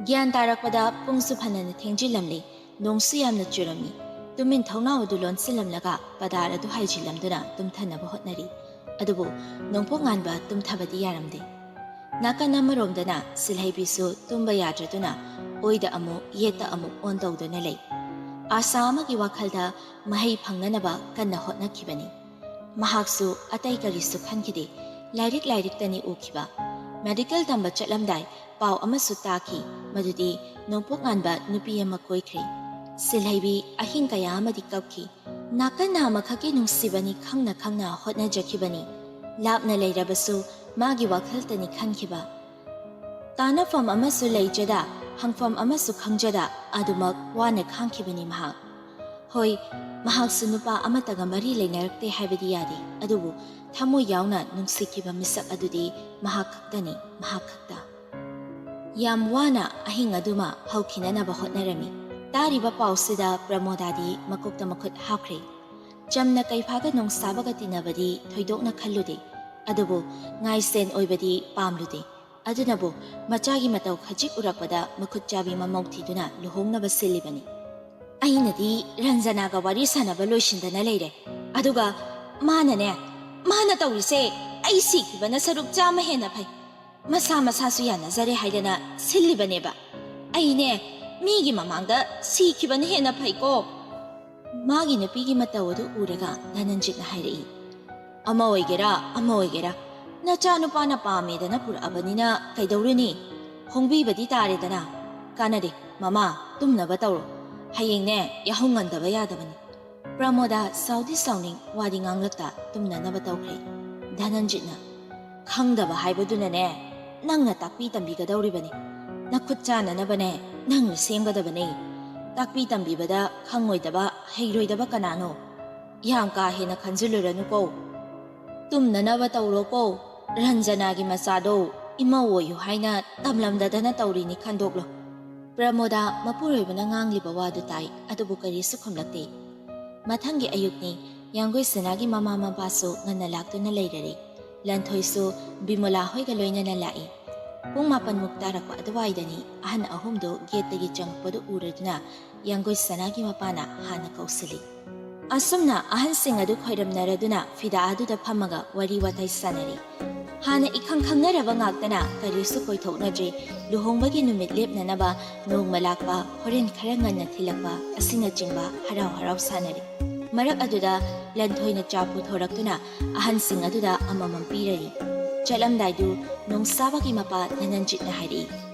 ꯒ꯭ꯌꯥꯟ ꯇꯥꯔꯛꯄꯗ ꯄꯨꯡꯁꯨ ꯐꯅꯅ ꯊꯦꯡꯖꯤꯜꯂꯝꯂꯤ꯫ ꯅꯣꯡꯁꯨ ꯌꯥꯝꯅ ꯆꯨꯔꯝꯃꯤ꯫ ꯇꯨꯃꯤꯟ ꯊꯧꯅꯥꯎ ꯑꯗꯨ ꯂꯣꯟꯁꯤꯜꯂꯝꯂꯒ ꯄꯗꯥꯔ ꯑꯗꯨ ꯍꯥꯏꯖꯤꯜꯂꯝꯗꯨꯅ ꯇꯨꯝꯊꯅꯕ ꯍꯣꯠꯅꯔꯤ꯫ ꯑꯗꯨꯕꯨ ꯅꯣꯡꯄꯣꯛ ꯉꯥꯟꯕ ꯇꯨꯝꯊꯕꯗꯤ ꯌꯥꯔꯝꯗꯦ꯫ ꯅꯥꯀꯟ ꯑꯃꯔꯣꯝꯗꯅ ꯁꯤꯜꯍꯩꯕꯤꯁꯨ ꯇꯨꯝꯕ ꯌꯥꯗ꯭ꯔꯗꯨꯅ ꯑꯣꯏꯗ ꯑꯃꯨꯛ ꯌꯦꯠꯇ ꯑꯃꯨꯛ ꯑꯣꯟ ꯇꯧꯗꯨꯅ ꯂꯩ꯫ ꯑꯥꯁꯥ ꯑꯃꯒꯤ ꯋꯥꯈꯜꯗ ꯃꯍꯩ ꯐꯪꯅꯅꯕ ꯀꯟꯅ ꯍꯣꯠꯅꯈꯤꯕꯅꯤ꯫ ꯃꯍꯥꯛꯁꯨ ꯑꯇꯩ ꯀꯔꯤꯁꯨ ꯈꯟꯈꯤꯗꯦ꯫ ꯂꯥꯏꯔꯤꯛ ꯂꯥꯏꯔꯤꯛꯇꯅꯤ ꯎꯈꯤꯕ꯫ ꯃꯦꯗꯤꯀꯦꯜ ꯇꯝꯕ ꯆꯠꯂꯝꯗꯥꯏ ꯄꯥꯎ ꯑꯃꯁꯨ ꯇꯥꯈꯤ, ꯃꯗꯨꯗꯤ ꯅꯣꯡꯄꯣꯛ ꯉꯥꯟꯕ ꯅꯨꯄꯤ ꯑꯃ ꯀꯣꯏꯈ꯭ꯔꯦ꯫ ꯁꯤꯜꯍꯩꯕꯤ ꯑꯍꯤꯡ ꯀꯌꯥ ꯑꯃꯗꯤ ꯀꯞꯈꯤ꯫ ꯅꯥꯀꯟ ꯅꯥꯝꯃꯈꯛꯀꯤ ꯅꯨꯡꯁꯤꯕꯅꯤ ꯈꯪꯅ ꯈꯪꯅ ꯍꯣꯠꯅꯖꯈꯤꯕꯅꯤ꯫ ꯂꯥꯞꯅ ꯂꯩꯔꯕꯁꯨ ꯃꯥꯒꯤ ꯋꯥꯈꯜꯇꯅꯤ ꯈꯟꯈꯤꯕ꯫ ꯇꯥꯅꯐꯝ ꯑꯃꯁꯨ ꯂꯩꯖꯗ, ꯍꯪꯐꯝ ꯑꯃꯁꯨ ꯈꯪꯖꯗ ꯑꯗꯨꯃꯛ ꯋꯥꯅ ꯈꯥꯡꯈꯤꯕꯅꯤ ꯃꯍꯥꯛ꯫ ꯍꯣꯏ, ꯃꯍꯥꯛꯁꯨ ꯅꯨꯄꯥ ꯑꯃꯠꯇꯒ ꯃꯔꯤ ꯂꯩꯅꯔꯛꯇꯦ ꯍꯥꯏꯕꯗꯤ ꯌꯥꯗꯦ, ꯑꯗꯨꯕꯨ ꯊꯃꯣꯏ ꯌꯥꯎꯅ ꯅꯨꯡꯁꯤꯈꯤꯕ ꯃꯤꯁꯛ ꯑꯗꯨꯗꯤ ꯃꯍꯥꯛ ꯈꯛꯇꯅꯤ, ꯃꯍꯥꯛ ꯈꯛꯇ꯫ ꯌꯥꯝ ꯋꯥꯅ ꯑꯍꯤꯡ ꯑꯗꯨꯃ ꯍꯧꯈꯤꯅꯅꯕ ꯍꯣꯠꯅꯔꯝꯃꯤ꯫ ꯇꯥꯔꯤꯕ ꯄꯥꯎꯁꯤꯗ ꯄ꯭ꯔꯃꯣꯗꯥꯗꯤ ꯃꯀꯣꯛꯇ ꯃꯈꯨꯠ ꯍꯥꯞꯈ꯭ꯔꯦ꯫ ꯆꯝꯅ ꯀꯩꯐꯥꯒ ꯅꯣꯡꯁꯥꯕꯒ ꯇꯤꯟꯅꯕꯗꯤ ꯊꯣꯏꯗꯣꯛꯅ ꯈꯜꯂꯨꯗꯦ, ꯑꯗꯨꯕꯨ ꯉꯥꯏꯁꯦꯟ ꯑꯣꯏꯕꯗꯤ ꯄꯥꯝꯂꯨꯗꯦ꯫ ꯑꯗꯨꯅꯕꯨ ꯃꯆꯥꯒꯤ ꯃꯇꯧ ꯈꯖꯤꯛ ꯎꯔꯛꯄꯗ ꯃꯈꯨꯠ ꯆꯥꯕꯤ ꯃꯃꯧ ꯊꯤꯗꯨꯅ ꯂꯨꯍꯣꯡꯅꯕ ꯁꯤꯜꯂꯤꯕꯅꯤ꯫ ꯑꯩꯅꯗꯤ ꯔꯟꯖꯅꯥꯒ ꯋꯥꯔꯤ ꯁꯥꯟꯅꯕ ꯂꯣꯏꯁꯤꯟꯗꯅ ꯂꯩꯔꯦ꯫ ꯑꯗꯨꯒ ꯃꯥꯅꯅꯦ, ꯃꯥꯅ ꯇꯧꯔꯤꯁꯦ ꯑꯩ ꯁꯤꯈꯤꯕꯅ ꯁꯔꯨꯛ ꯆꯥꯝꯃ ꯍꯦꯟꯅ ꯐꯩ꯫ ꯃꯁꯥ ꯃꯁꯥꯁꯨ ꯌꯥꯅꯖꯔꯦ ꯍꯥꯏꯗꯅ ꯁꯤꯜꯂꯤꯕꯅꯦꯕ꯫ ꯑꯩꯅꯦ ꯃꯤꯒꯤ ꯃꯃꯥꯡꯗ ꯁꯤꯈꯤꯕꯅ ꯍꯦꯟꯅ ꯐꯩꯀꯣ꯫ ꯃꯥꯒꯤ ꯅꯨꯄꯤꯒꯤ ꯃꯇꯧ ꯑꯗꯨ ꯎꯔꯒ ꯙꯅꯟꯖꯤꯠꯅ ꯍꯥꯏꯔꯛꯏ, "ꯑꯃ ꯑꯣꯏꯒꯦꯔꯥ ꯑꯃ ꯑꯣꯏꯒꯦꯔꯥ, ꯅꯆꯥꯅꯨꯄꯥꯅ ꯄꯥꯝꯃꯦꯗꯅ ꯄꯨꯔꯛꯑꯕꯅꯤꯅ ꯀꯩꯗꯧꯔꯨꯅꯤ? ꯍꯣꯡꯕꯤꯕꯗꯤ ꯇꯥꯔꯦꯗꯅ꯫ ꯀꯥꯟꯅꯗꯦ, ꯃꯃꯥ, ꯇꯨꯝꯅꯕ ꯇꯧꯔꯣ꯫ ꯍꯌꯦꯡꯅꯦ ꯌꯥꯍꯧ ꯉꯟꯗꯕ ꯌꯥꯗꯕꯅꯤ꯫" ꯄ꯭ꯔꯃꯣꯗꯥ ꯁꯥꯎꯗꯤ ꯁꯥꯎꯅꯤꯡ, ꯋꯥꯗꯤ ꯉꯥꯡꯂꯛꯇ ꯇꯨꯝꯅꯅꯕ ꯇꯧꯈ꯭ꯔꯦ꯫ ꯙꯅꯟꯖꯤꯠꯅ, "ꯈꯪꯗꯕ ꯍꯥꯏꯕꯗꯨꯅꯅꯦ ꯅꯪꯅ ꯇꯥꯛꯄꯤ ꯇꯝꯕꯤꯒꯗꯧꯔꯤꯕꯅꯤ꯫ ꯅꯈꯨꯠ ꯆꯥꯅꯅꯕꯅꯦ ꯅꯪꯅ ꯁꯦꯝꯒꯗꯕꯅꯤ꯫ ꯇꯥꯛꯄꯤ ꯇꯝꯕꯤꯕꯗ ꯈꯪꯉꯣꯏꯗꯕ, ꯍꯩꯔꯣꯏꯗꯕ ꯀꯅꯥꯅꯣ? ꯌꯥꯝ ꯀꯥ ꯍꯦꯟꯅ ꯈꯟꯖꯤꯜꯂꯨꯔꯅꯨꯀꯣ꯫ ꯇꯨꯝꯅꯅꯕ ꯇꯧꯔꯣꯀꯣ꯫ ꯔꯟꯖꯅꯥꯒꯤ ꯃꯆꯥꯗꯣ ꯏꯃꯧ ꯑꯣꯏꯌꯨ ꯍꯥꯏꯅ ꯇꯝꯂꯝꯗꯗꯅ ꯇꯧꯔꯤꯅꯤ ꯈꯟꯗꯣꯛꯂꯣ꯫" ꯄ꯭ꯔꯃꯣꯗꯥ ꯃꯄꯨꯔꯣꯏꯕꯅ ꯉꯥꯡꯂꯤꯕ ꯋꯥꯗꯨ ꯇꯥꯏ, ꯑꯗꯨꯕꯨ ꯀꯔꯤꯁꯨ ꯈꯨꯝꯂꯛꯇꯦ꯫ ꯃꯊꯪꯒꯤ ꯑꯌꯨꯛꯅꯤ꯫ ꯌꯥꯡꯒꯣꯏ ꯁꯅꯥꯒꯤ ꯃꯃꯥ ꯃꯄꯥꯁꯨ ꯉꯟꯅ ꯂꯥꯛꯇꯨꯅ ꯂꯩꯔꯔꯦ꯫ ꯂꯟꯊꯣꯏꯁꯨ ꯕꯤꯃꯣꯂꯥ ꯍꯣꯏꯒ ꯂꯣꯏꯅꯅ ꯂꯥꯛꯏ꯫ ꯄꯨꯡ ꯃꯥꯄꯟꯃꯨꯛ ꯇꯥꯔꯛꯄ ꯑꯗꯨꯋꯥꯏꯗꯅꯤ ꯑꯍꯟ ꯑꯍꯨꯝꯗꯨ ꯒꯦꯠꯇꯒꯤ ꯆꯪꯉꯛꯄꯗꯨ ꯎꯔꯗꯨꯅ ꯌꯥꯡꯒꯣꯏ ꯁꯅꯥꯒꯤ ꯃꯄꯥꯅ ꯍꯥꯟꯅ ꯀꯧꯁꯤꯜꯂꯤ꯫ ꯑꯁꯨꯝꯅ ꯑꯍꯟꯁꯤꯡ ꯑꯗꯨ ꯈꯣꯏꯔꯝꯅꯔꯗꯨꯅ ꯐꯤꯗꯥ ꯑꯗꯨꯗ ꯐꯝꯃꯒ ꯋꯥꯔꯤ ꯋꯥꯇꯥꯏ ꯁꯥꯟꯅꯔꯤ꯫ ꯍꯥꯟꯅ ꯏꯈꯪ ꯈꯪꯅꯔꯕ ꯉꯥꯛꯇꯅ ꯀꯔꯤꯁꯨ ꯀꯣꯏꯊꯣꯛꯅꯗ꯭ꯔꯤ꯫ ꯂꯨꯍꯣꯡꯕꯒꯤ ꯅꯨꯃꯤꯠ ꯂꯦꯞꯅꯅꯕ ꯅꯣꯡꯃ ꯂꯥꯛꯄ, ꯍꯣꯔꯦꯟ ꯈꯔ ꯉꯟꯅ ꯊꯤꯜꯂꯛꯄ ꯑꯁꯤꯅꯆꯤꯡꯕ ꯍꯔꯥꯎ ꯍꯔꯥꯎ ꯁꯥꯟꯅꯔꯤ꯫ ꯃꯔꯛ ꯑꯗꯨꯗ ꯂꯟꯊꯣꯏꯅ ꯆꯥ ꯄꯨꯊꯣꯔꯛꯇꯨꯅ ꯑꯍꯟꯁꯤꯡ ꯑꯗꯨꯗ ꯑꯃꯃꯝ ꯄꯤꯔꯔꯤ꯫ ꯆꯠꯂꯝꯗꯥꯏꯗꯨ ꯅꯣꯡꯁꯥꯕꯒꯤ ꯃꯄꯥ ꯙꯅꯟꯖꯤꯠꯅ ꯍꯥꯏꯔꯛꯏ,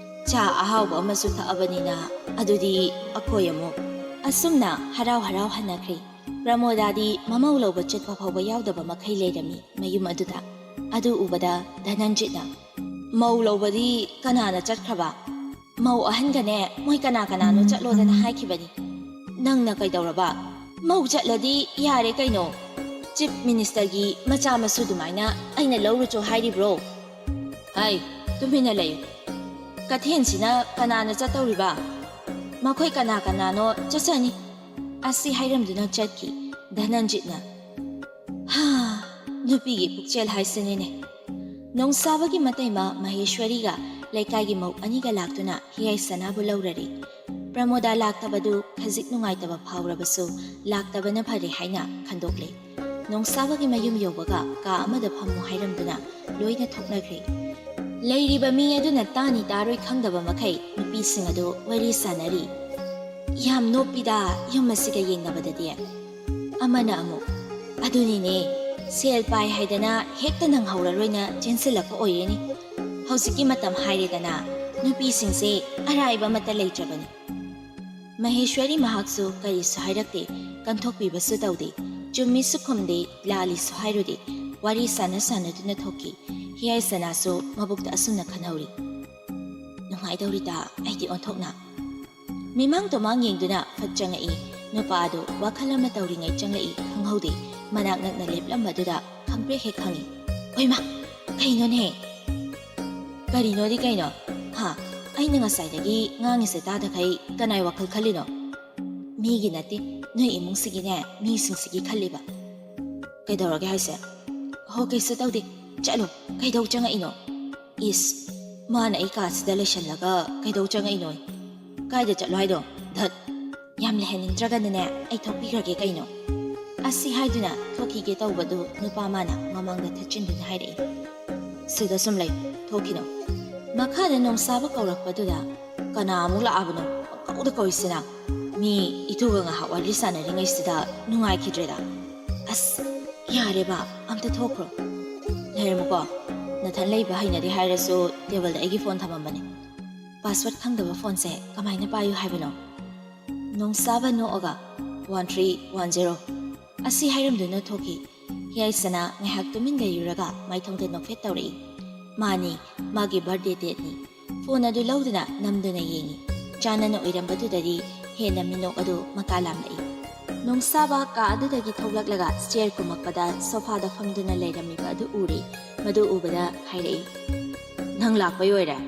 "ꯆꯥ ꯑꯍꯥꯎꯕ ꯑꯃꯁꯨ ꯊꯛꯑꯕꯅꯤꯅ ꯑꯗꯨꯗꯤ ꯑꯩꯈꯣꯏ ꯑꯃꯨꯛ꯫" ꯑꯁꯨꯝꯅ ꯍꯔꯥꯎ ꯍꯔꯥꯎ ꯍꯟꯅꯈ꯭ꯔꯦ꯫ ꯄ꯭ꯔꯃꯣꯗꯥꯗꯤ ꯃꯃꯧ ꯂꯧꯕ ꯆꯠꯄ ꯐꯥꯎꯕ ꯌꯥꯎꯗꯕ ꯃꯈꯩ ꯂꯩꯔꯝꯃꯤ ꯃꯌꯨꯝ ꯑꯗꯨꯗ꯫ ꯑꯗꯨ ꯎꯕꯗ ꯙꯅꯟꯖꯤꯠꯅ, "ꯃꯧ ꯂꯧꯕꯗꯤ ꯀꯅꯥꯅ ꯆꯠꯈ꯭ꯔꯕ? ꯃꯧ ꯑꯍꯟꯒꯅꯦ ꯃꯣꯏ ꯀꯅꯥ ꯀꯅꯥꯅꯣ ꯆꯠꯂꯣꯗꯅ ꯍꯥꯏꯈꯤꯕꯅꯤ꯫ ꯅꯪꯅ ꯀꯩꯗꯧꯔꯕ? ꯃꯧ ꯆꯠꯂꯗꯤ ꯌꯥꯔꯦ ꯀꯩꯅꯣ꯫ ꯆꯤꯐ ꯃꯤꯅꯤꯁꯇꯔꯒꯤ ꯃꯆꯥ ꯃꯁꯨ ꯑꯗꯨꯃꯥꯏꯅ ꯑꯩꯅ ꯂꯧꯔꯨꯆꯣ ꯍꯥꯏꯔꯤꯕ꯭ꯔꯣ? ꯍꯥꯏ, ꯇꯨꯃꯤꯟꯅ ꯂꯩꯌꯨ꯫ ꯀꯊꯦꯟꯁꯤꯅ ꯀꯅꯥꯅ ꯆꯠꯇꯧꯔꯤꯕ? ꯃꯈꯣꯏ ꯀꯅꯥ ꯀꯅꯥꯅꯣ ꯆꯠꯆꯅꯤ꯫" ꯑꯁꯤ ꯍꯥꯏꯔꯝꯗꯨꯅ ꯆꯠꯈꯤ ꯙꯅꯟꯖꯤꯠꯅ꯫ ꯍꯥ, ꯅꯨꯄꯤꯒꯤ ꯄꯨꯛꯆꯦꯜ ꯍꯥꯏꯁꯤꯅꯤꯅꯦ꯫ ꯅꯣꯡꯁꯥꯕꯒꯤ ꯃꯇꯩꯃ ꯃꯍꯦꯁ꯭ꯋꯔꯤꯒ ꯂꯩꯀꯥꯏꯒꯤ ꯃꯧ ꯑꯅꯤꯒ ꯂꯥꯛꯇꯨꯅ ꯍꯤꯌꯥꯏ ꯁꯅꯥꯕꯨ ꯂꯧꯔꯔꯤ꯫ ꯄ꯭ꯔꯃꯣꯗꯥ ꯂꯥꯛꯇꯕꯗꯨ ꯈꯖꯤꯛ ꯅꯨꯡꯉꯥꯏꯇꯕ ꯐꯥꯎꯔꯕꯁꯨ ꯂꯥꯛꯇꯕꯅ ꯐꯔꯦ ꯍꯥꯏꯅ ꯈꯟꯗꯣꯛꯂꯦ꯫ ꯅꯣꯡꯁꯥꯕꯒꯤ ꯃꯌꯨꯝ ꯌꯧꯕꯒ ꯀꯥ ꯑꯃꯗ ꯐꯝꯃꯨ ꯍꯥꯏꯔꯝꯗꯨꯅ ꯂꯣꯏꯅ ꯊꯣꯛꯅꯈ꯭ꯔꯦ꯫ ꯂꯩꯔꯤꯕ ꯃꯤ ꯑꯗꯨꯅ ꯇꯥꯅꯤ ꯇꯥꯔꯣꯏ ꯈꯪꯗꯕ ꯃꯈꯩ ꯅꯨꯄꯤꯁꯤꯡ ꯑꯗꯨ ꯋꯥꯔꯤ ꯁꯥꯟꯅꯔꯤ꯫ ꯌꯥꯝ ꯅꯣꯞꯄꯤꯗ ꯌꯨꯝ ꯑꯁꯤꯒ ꯌꯦꯡꯅꯕꯗꯗꯤ꯫ ꯑꯃꯅ ꯑꯃꯨꯛ, "ꯑꯗꯨꯅꯤꯅꯦ, ꯁꯦꯜ ꯄꯥꯏ ꯍꯥꯏꯗꯅ ꯍꯦꯛꯇ ꯅꯪꯍꯧꯔꯔꯣꯏꯅ ꯆꯦꯟꯁꯤꯜꯂꯛꯄ ꯑꯣꯏꯔꯦꯅꯤ꯫ ꯍꯧꯖꯤꯛꯀꯤ ꯃꯇꯝ ꯍꯥꯏꯔꯦꯗꯅ, ꯅꯨꯄꯤꯁꯤꯡꯁꯦ ꯑꯔꯥꯏꯕ ꯑꯃꯠꯇ ꯂꯩꯇ꯭ꯔꯕꯅꯤ꯫" ꯃꯍꯦꯁ꯭ꯋꯔꯤ ꯃꯍꯥꯛꯁꯨ ꯀꯔꯤꯁꯨ ꯍꯥꯏꯔꯛꯇꯦ, ꯀꯟꯊꯣꯛꯄꯤꯕꯁꯨ ꯇꯧꯗꯦ꯫ ꯆꯨꯝꯃꯤꯁꯨ ꯈꯨꯝꯗꯦ, ꯂꯥꯜꯂꯤꯁꯨ ꯍꯥꯏꯔꯨꯗꯦ꯫ ꯋꯥꯔꯤ ꯁꯥꯟꯅ ꯁꯥꯟꯅꯗꯨꯅ ꯊꯣꯛꯈꯤ꯫ ꯍꯤꯌꯥꯏ ꯁꯅꯥꯁꯨ ꯃꯕꯨꯛꯇ ꯑꯁꯨꯝꯅ ꯈꯟꯍꯧꯔꯤ, "ꯅꯨꯡꯉꯥꯏꯗꯧꯔꯤꯗ ꯑꯩꯗꯤ ꯑꯣꯟꯊꯣꯛꯅ꯫" ꯃꯤꯃꯥꯡ ꯇꯨꯃꯥꯡ ꯌꯦꯡꯗꯨꯅ ꯐꯠ ꯆꯪꯉꯛꯏ꯫ ꯅꯨꯄꯥ ꯑꯗꯨ ꯋꯥꯈꯜ ꯑꯃ ꯇꯧꯔꯤꯉꯩ ꯆꯪꯂꯛꯏ ꯈꯪꯍꯧꯗꯦ꯫ ꯃꯅꯥꯛ ꯅꯛꯅ ꯂꯦꯞꯂꯝꯕꯗꯨꯗ ꯈꯪꯄ꯭ꯔꯦꯛ ꯍꯦꯛ ꯈꯪꯉꯤ꯫ "ꯑꯣꯏꯃꯥ, ꯀꯩꯅꯣꯅꯦ?" "ꯀꯔꯤꯅꯣꯗꯤ ꯀꯩꯅꯣ? ꯍꯥ? ꯑꯩꯅ ꯉꯁꯥꯏꯗꯒꯤ ꯉꯥꯡꯉꯤꯁꯦ ꯇꯥꯗꯈꯩ ꯀꯅꯥꯏ ꯋꯥꯈꯜ ꯈꯜꯂꯤꯅꯣ?" "ꯃꯤꯒꯤ ꯅꯠꯇꯦ, ꯅꯣꯏ ꯏꯃꯨꯡꯁꯤꯒꯤꯅꯦ, ꯃꯤꯁꯤꯡꯁꯤꯒꯤ ꯈꯜꯂꯤꯕ꯫" "ꯀꯩꯗꯧꯔꯒꯦ ꯍꯥꯏꯁꯦ?" "ꯍꯣ, ꯀꯩꯁꯨ ꯇꯧꯗꯦ꯫ ꯆꯠꯂꯣ, ꯀꯩꯗꯧ ꯆꯪꯉꯛꯏꯅꯣ?" "ꯏꯁ, ꯃꯥꯅ ꯑꯩ ꯀꯥꯁꯤꯗ ꯂꯩꯁꯜꯂꯒ ꯀꯩꯗꯧ ꯆꯪꯉꯛꯏꯅꯣ? ꯀꯥꯏꯗ ꯆꯠꯂꯣ ꯍꯥꯏꯗꯣ? ꯙꯠ, ꯌꯥꯝ ꯂꯩꯍꯟꯅꯤꯡꯗ꯭ꯔꯒꯅꯅꯦ, ꯑꯩ ꯊꯣꯛꯄꯤꯈ꯭ꯔꯒꯦ ꯀꯩꯅꯣ꯫" ꯑꯁꯤ ꯍꯥꯏꯗꯨꯅ ꯊꯣꯛꯈꯤꯒꯦ ꯇꯧꯕꯗꯨ ꯅꯨꯄꯥ ꯃꯥꯅ ꯃꯃꯥꯡꯗ ꯊꯠꯆꯤꯟꯗꯨꯅ ꯍꯥꯏꯔꯛꯏ, "ꯁꯤꯗ ꯁꯨꯝ ꯂꯩ, ꯊꯣꯛꯈꯤꯅꯣ꯫" ꯃꯈꯥꯗ ꯅꯣꯡꯁꯥꯕ ꯀꯧꯔꯛꯄꯗꯨꯗ, "ꯀꯅꯥ ꯑꯃꯨꯛ ꯂꯥꯛꯑꯕꯅꯣ? ꯄꯪꯀꯧꯗ ꯀꯧꯔꯤꯁꯤꯅ꯫ ꯃꯤ ꯏꯇꯨꯒ ꯉꯥꯏꯍꯥꯛ ꯋꯥꯔꯤ ꯁꯥꯟꯅꯔꯤꯉꯩꯁꯤꯗ ꯅꯨꯡꯉꯥꯏꯈꯤꯗ꯭ꯔꯦꯗ꯫ ꯑꯁ, ꯌꯥꯔꯦꯕ, ꯑꯝꯇ ꯊꯣꯛꯈ꯭ꯔꯣ꯫" "ꯂꯩꯔꯝꯃꯨꯀꯣ, ꯅꯊꯟ ꯂꯩꯕ ꯍꯩꯅꯗꯦ ꯍꯥꯏꯔꯁꯨ ꯇꯦꯕꯜꯗ ꯑꯩꯒꯤ ꯐꯣꯟ ꯊꯝꯃꯝꯕꯅꯦ꯫ ꯄꯥꯁꯋꯥꯔꯗ ꯈꯪꯗꯕ ꯐꯣꯟꯁꯦ ꯀꯃꯥꯏꯅ ꯄꯥꯏꯌꯨ ꯍꯥꯏꯕꯅꯣ?" ꯅꯣꯡꯁꯥꯕ ꯅꯣꯛꯑꯒ, "ꯋꯥꯟ ꯊ꯭ꯔꯤ ꯋꯥꯟ ꯖꯦꯔꯣ꯫" ꯑꯁꯤ ꯍꯥꯏꯔꯝꯗꯨꯅ ꯊꯣꯛꯈꯤ꯫ ꯍꯤꯌꯥꯏꯁꯅꯥ ꯉꯥꯏꯍꯥꯛ ꯇꯨꯃꯤꯟ ꯂꯩꯔꯨꯔꯒ ꯃꯥꯏꯊꯣꯡꯗ ꯅꯣꯛꯐꯦꯠ ꯇꯧꯔꯛꯏ꯫ ꯃꯥꯅꯤ, ꯃꯥꯒꯤ ꯕꯥꯔꯊꯗꯦ ꯗꯦꯠꯅꯤ꯫ ꯐꯣꯟ ꯑꯗꯨ ꯂꯧꯗꯨꯅ ꯅꯝꯗꯨꯅ ꯌꯦꯡꯉꯤ꯫ ꯆꯥꯟꯅꯅ ꯑꯣꯏꯔꯝꯕꯗꯨꯗꯗꯤ ꯍꯦꯟꯅ ꯃꯤꯅꯣꯛ ꯑꯗꯨ ꯃꯀꯥ ꯂꯥꯝꯂꯛꯏ꯫ ꯅꯣꯡꯁꯥꯕ ꯀꯥ ꯑꯗꯨꯗꯒꯤ ꯊꯣꯛꯂꯛꯂꯒ ꯆꯤꯌꯔ ꯀꯨꯝꯃꯛꯄꯗ ꯁꯣꯐꯥꯗ ꯐꯝꯗꯨꯅ ꯂꯩꯔꯝꯃꯤꯕ ꯑꯗꯨ ꯎꯔꯦ꯫ ꯃꯗꯨ ꯎꯕꯗ ꯍꯥꯏꯔꯛꯏ, "ꯅꯪ ꯂꯥꯛꯄꯩ ꯑꯣꯏꯔꯦ?"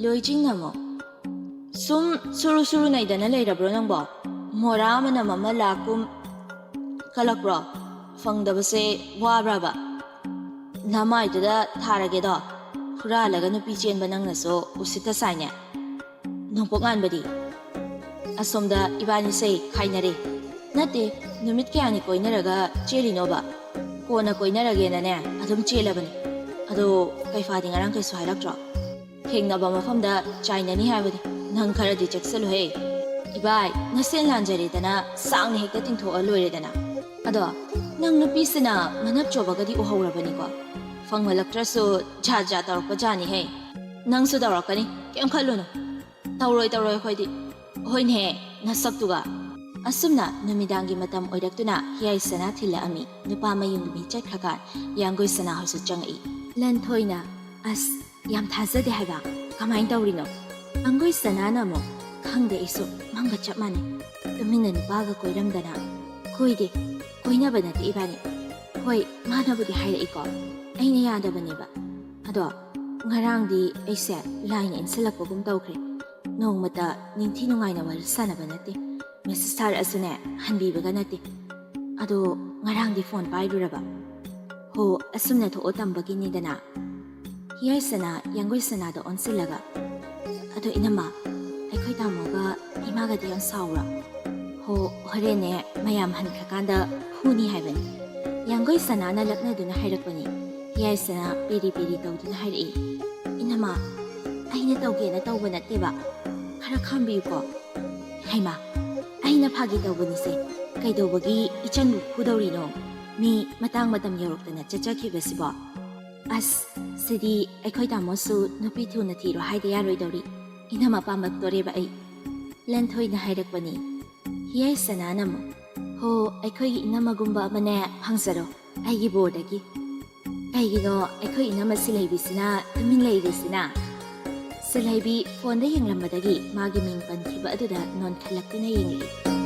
ꯂꯣꯏꯖꯤꯡꯅ ꯑꯃꯨꯛ, "ꯁꯨꯝ ꯁꯨꯔꯨ ꯁꯨꯔꯨ ꯅꯩꯗꯅ ꯂꯩꯔꯕ꯭ꯔꯣ ꯅꯪꯕꯣ? ꯃꯣꯔꯥ ꯃꯅꯝ ꯑꯃ ꯂꯥꯛꯀꯨꯝ ꯀꯂꯛꯄ꯭ꯔꯣ? ꯐꯪꯗꯕꯁꯦ ꯋꯥꯕ꯭ꯔꯕ?" ꯅꯃꯥꯏꯗꯨꯗ ꯊꯥꯔꯒꯦꯗꯣ꯫ ꯍꯨꯔꯥꯜꯂꯒ ꯅꯨꯄꯤ ꯆꯦꯟꯕ ꯅꯪꯅꯁꯨ ꯎꯁꯤꯠꯇ ꯁꯥꯏꯅꯦ꯫ ꯅꯣꯡꯄꯣꯛ ꯉꯥꯟꯕꯗꯤ? ꯑꯁꯣꯝꯗ ꯏꯕꯥꯅꯤꯁꯦ ꯈꯥꯏꯅꯔꯦ꯫ ꯅꯠꯇꯦ, ꯅꯨꯃꯤꯠ ꯀꯌꯥꯅꯤ ꯀꯣꯏꯅꯔꯒ ꯆꯦꯜꯂꯤꯅꯣꯕ? ꯀꯣꯟꯅ ꯀꯣꯏꯅꯔꯒꯦꯅꯅꯦ ꯑꯗꯨꯝ ꯆꯦꯜꯂꯕꯅꯤ꯫ ꯑꯗꯣ ꯀꯩꯐꯥꯗꯤ ꯉꯔꯥꯡ ꯀꯩꯁꯨ ꯍꯥꯏꯔꯛꯇ꯭ꯔꯣ? ꯊꯦꯡꯅꯕ ꯃꯐꯝꯗ ꯆꯥꯏꯅꯅꯤ ꯍꯥꯏꯕꯅꯤ꯫ ꯅꯪ ꯈꯔꯗꯤ ꯆꯦꯛꯁꯤꯜꯂꯨꯍꯦ꯫ ꯏꯕꯥꯏ, ꯅꯁꯦꯟ ꯂꯥꯟꯖꯔꯦꯗꯅ ꯁꯥꯡꯅ ꯍꯦꯛꯇ ꯇꯤꯡꯊꯣꯛꯑ ꯂꯣꯏꯔꯦꯗꯅ꯫ ꯑꯗꯣ ꯅꯪ ꯅꯨꯄꯤꯁꯤꯅ ꯃꯅꯞ ꯆꯣꯕꯒꯗꯤ ꯎꯍꯧꯔꯕꯅꯤꯀꯣ? ꯐꯪꯃꯜꯂꯛꯇ꯭ꯔꯁꯨ ꯖꯥꯠ ꯖꯥꯠ ꯇꯧꯔꯛꯄ ꯖꯥꯠꯅꯤꯍꯦ꯫ ꯅꯪꯁꯨ ꯇꯧꯔꯛꯀꯅꯤ, ꯀꯩꯝ ꯈꯜꯂꯨꯅꯨ꯫ ꯇꯧꯔꯣꯏ, ꯇꯧꯔꯣꯏ ꯑꯩꯈꯣꯏꯗꯤ꯫ ꯍꯣꯏꯅꯦꯍꯦ, ꯅꯁꯛꯇꯨꯒ꯫ ꯑꯁꯨꯝꯅ ꯅꯨꯃꯤꯗꯥꯡꯒꯤ ꯃꯇꯝ ꯑꯣꯏꯔꯛꯇꯨꯅ ꯍꯤꯌꯥꯏ ꯁꯅꯥ ꯊꯤꯜꯂꯛꯑꯝꯃꯤ꯫ ꯅꯨꯄꯥ ꯃꯌꯨꯝꯒꯤ ꯃꯤ ꯆꯠꯈ꯭ꯔꯀꯥꯟ ꯌꯥꯡꯒꯣꯏ ꯁꯅꯥ ꯍꯣꯏꯁꯨ ꯆꯪꯉꯛꯏ꯫ ꯂꯟꯊꯣꯏꯅ, "ꯑꯁ, ꯌꯥꯝ ꯊꯥꯖꯗꯦ ꯍꯥꯏꯕ꯫ ꯀꯃꯥꯏꯅ ꯇꯧꯔꯤꯅꯣ?" ꯌꯥꯡꯒꯣꯏ ꯁꯅꯥꯅ ꯑꯃꯨꯛ, "ꯈꯪꯗꯦ ꯑꯩꯁꯨ, ꯃꯪꯒ ꯆꯞ ꯃꯥꯟꯅꯩ꯫ ꯇꯨꯃꯤꯟꯅ ꯅꯨꯄꯥꯒ ꯀꯣꯏꯔꯝꯗꯅ꯫" "ꯀꯣꯏꯗꯦ, ꯀꯣꯏꯅꯕ ꯅꯠꯇꯦ ꯏꯕꯥꯅꯤ꯫ ꯍꯣꯏ, ꯃꯥꯅꯕꯨꯗꯤ ꯍꯥꯏꯔꯛꯏꯀꯣ, ꯑꯩꯅ ꯌꯥꯗꯕꯅꯦꯕ꯫ ꯑꯗꯣ ꯉꯔꯥꯡꯗꯤ ꯑꯩꯁꯦ ꯂꯥꯏꯅ ꯏꯟꯁꯤꯜꯂꯛꯄꯒꯨꯝ ꯇꯧꯈ꯭ꯔꯦ꯫ ꯅꯣꯡꯃꯇ ꯅꯤꯡꯊꯤ ꯅꯨꯡꯉꯥꯏꯅ ꯋꯥꯔꯤ ꯁꯥꯟꯅꯕ ꯅꯠꯇꯦ꯫ ꯃꯦꯁꯦꯖ ꯊꯥꯔꯛꯑꯁꯨꯅꯦ, ꯍꯟꯕꯤꯕꯒ ꯅꯠꯇꯦ꯫ ꯑꯗꯣ ꯉꯔꯥꯡꯗꯤ ꯐꯣꯟ ꯄꯥꯏꯔꯨꯔꯕ?" "ꯍꯣ, ꯑꯁꯨꯝꯅ ꯊꯣꯛꯑꯣ ꯇꯝꯕꯒꯤꯅꯤꯗꯅ꯫" ꯍꯤꯌꯥꯏꯁꯅꯥ ꯌꯥꯡꯒꯣꯏ ꯁꯅꯥꯗ ꯑꯣꯟꯁꯤꯜꯂꯒ, "ꯑꯗꯣ ꯏꯅꯝꯃ, ꯑꯩꯈꯣꯏ ꯇꯥꯃꯣꯒ ꯏꯃꯥꯒꯗꯤ ꯌꯥꯝ ꯁꯥꯎꯔꯣ?" "ꯍꯣ, ꯍꯣꯔꯦꯟꯅꯦ ꯃꯌꯥꯝ ꯍꯟꯈ꯭ꯔꯀꯥꯟꯗ ꯐꯨꯅꯤ ꯍꯥꯏꯕꯅꯤ꯫" ꯌꯥꯡꯒꯣꯏ ꯁꯅꯥꯅ ꯂꯛꯅꯗꯨꯅ ꯍꯥꯏꯔꯛꯄꯅꯤ꯫ ꯍꯤꯌꯥꯏꯁꯅꯥ ꯄꯦꯔꯤ ꯄꯦꯔꯤ ꯇꯧꯗꯨꯅ ꯍꯥꯏꯔꯛꯏ, "ꯏꯅꯝꯃ, ꯑꯩꯅ ꯇꯧꯒꯦꯅ ꯇꯧꯕ ꯅꯠꯇꯦꯕ꯫ ꯈꯔ ꯈꯥꯝꯕꯤꯌꯨꯀꯣ꯫" "ꯍꯩꯃꯥ, ꯑꯩꯅ ꯐꯥꯒꯤ ꯇꯧꯕꯅꯤꯁꯦ꯫ ꯀꯩꯗꯧꯕꯒꯤ ꯏꯆꯟꯕꯨ ꯐꯨꯗꯧꯔꯤꯅꯣ? ꯃꯤ ꯃꯇꯥꯡ ꯃꯇꯝ ꯌꯧꯔꯛꯇꯅ ꯆꯠꯆꯈꯤꯕꯁꯤꯕꯣ?" "ꯑꯁ, ꯁꯤꯗꯤ ꯑꯩꯈꯣꯏ ꯇꯥꯃꯣꯁꯨ ꯅꯨꯄꯤ ꯊꯨꯅ ꯊꯤꯔꯣ ꯍꯥꯏꯗ ꯌꯥꯔꯣꯏꯗꯧꯔꯤ꯫ ꯏꯅꯝꯃ ꯄꯥꯝꯃꯛꯇꯣꯔꯦꯕ ꯑꯩ꯫" ꯂꯟꯊꯣꯏꯅ ꯍꯥꯏꯔꯛꯄꯅꯤ꯫ ꯍꯤꯌꯥꯏ ꯁꯅꯥꯅ ꯑꯃꯨꯛ, "ꯍꯣ, ꯑꯩꯈꯣꯏꯒꯤ ꯏꯅꯝꯃꯒꯨꯝꯕ ꯑꯃꯅꯦ ꯐꯪꯖꯔꯣ ꯑꯩꯒꯤ ꯕꯣꯔꯗꯒꯤ꯫ ꯀꯩꯒꯤꯅꯣ ꯑꯩꯈꯣꯏ ꯏꯅꯝꯃ ꯁꯤꯜꯍꯩꯕꯤꯁꯤꯅ ꯇꯨꯃꯤꯟ ꯂꯩꯔꯤꯁꯤꯅ?" ꯁꯤꯜꯍꯩꯕꯤ ꯐꯣꯟꯗ ꯌꯦꯡꯂꯝꯕꯗꯒꯤ ꯃꯥꯒꯤ ꯃꯤꯡ ꯄꯟꯈꯤꯕ ꯑꯗꯨꯗ ꯅꯣꯟꯈꯠꯂꯛꯇꯨꯅ ꯌꯦꯡꯂꯛꯏ꯫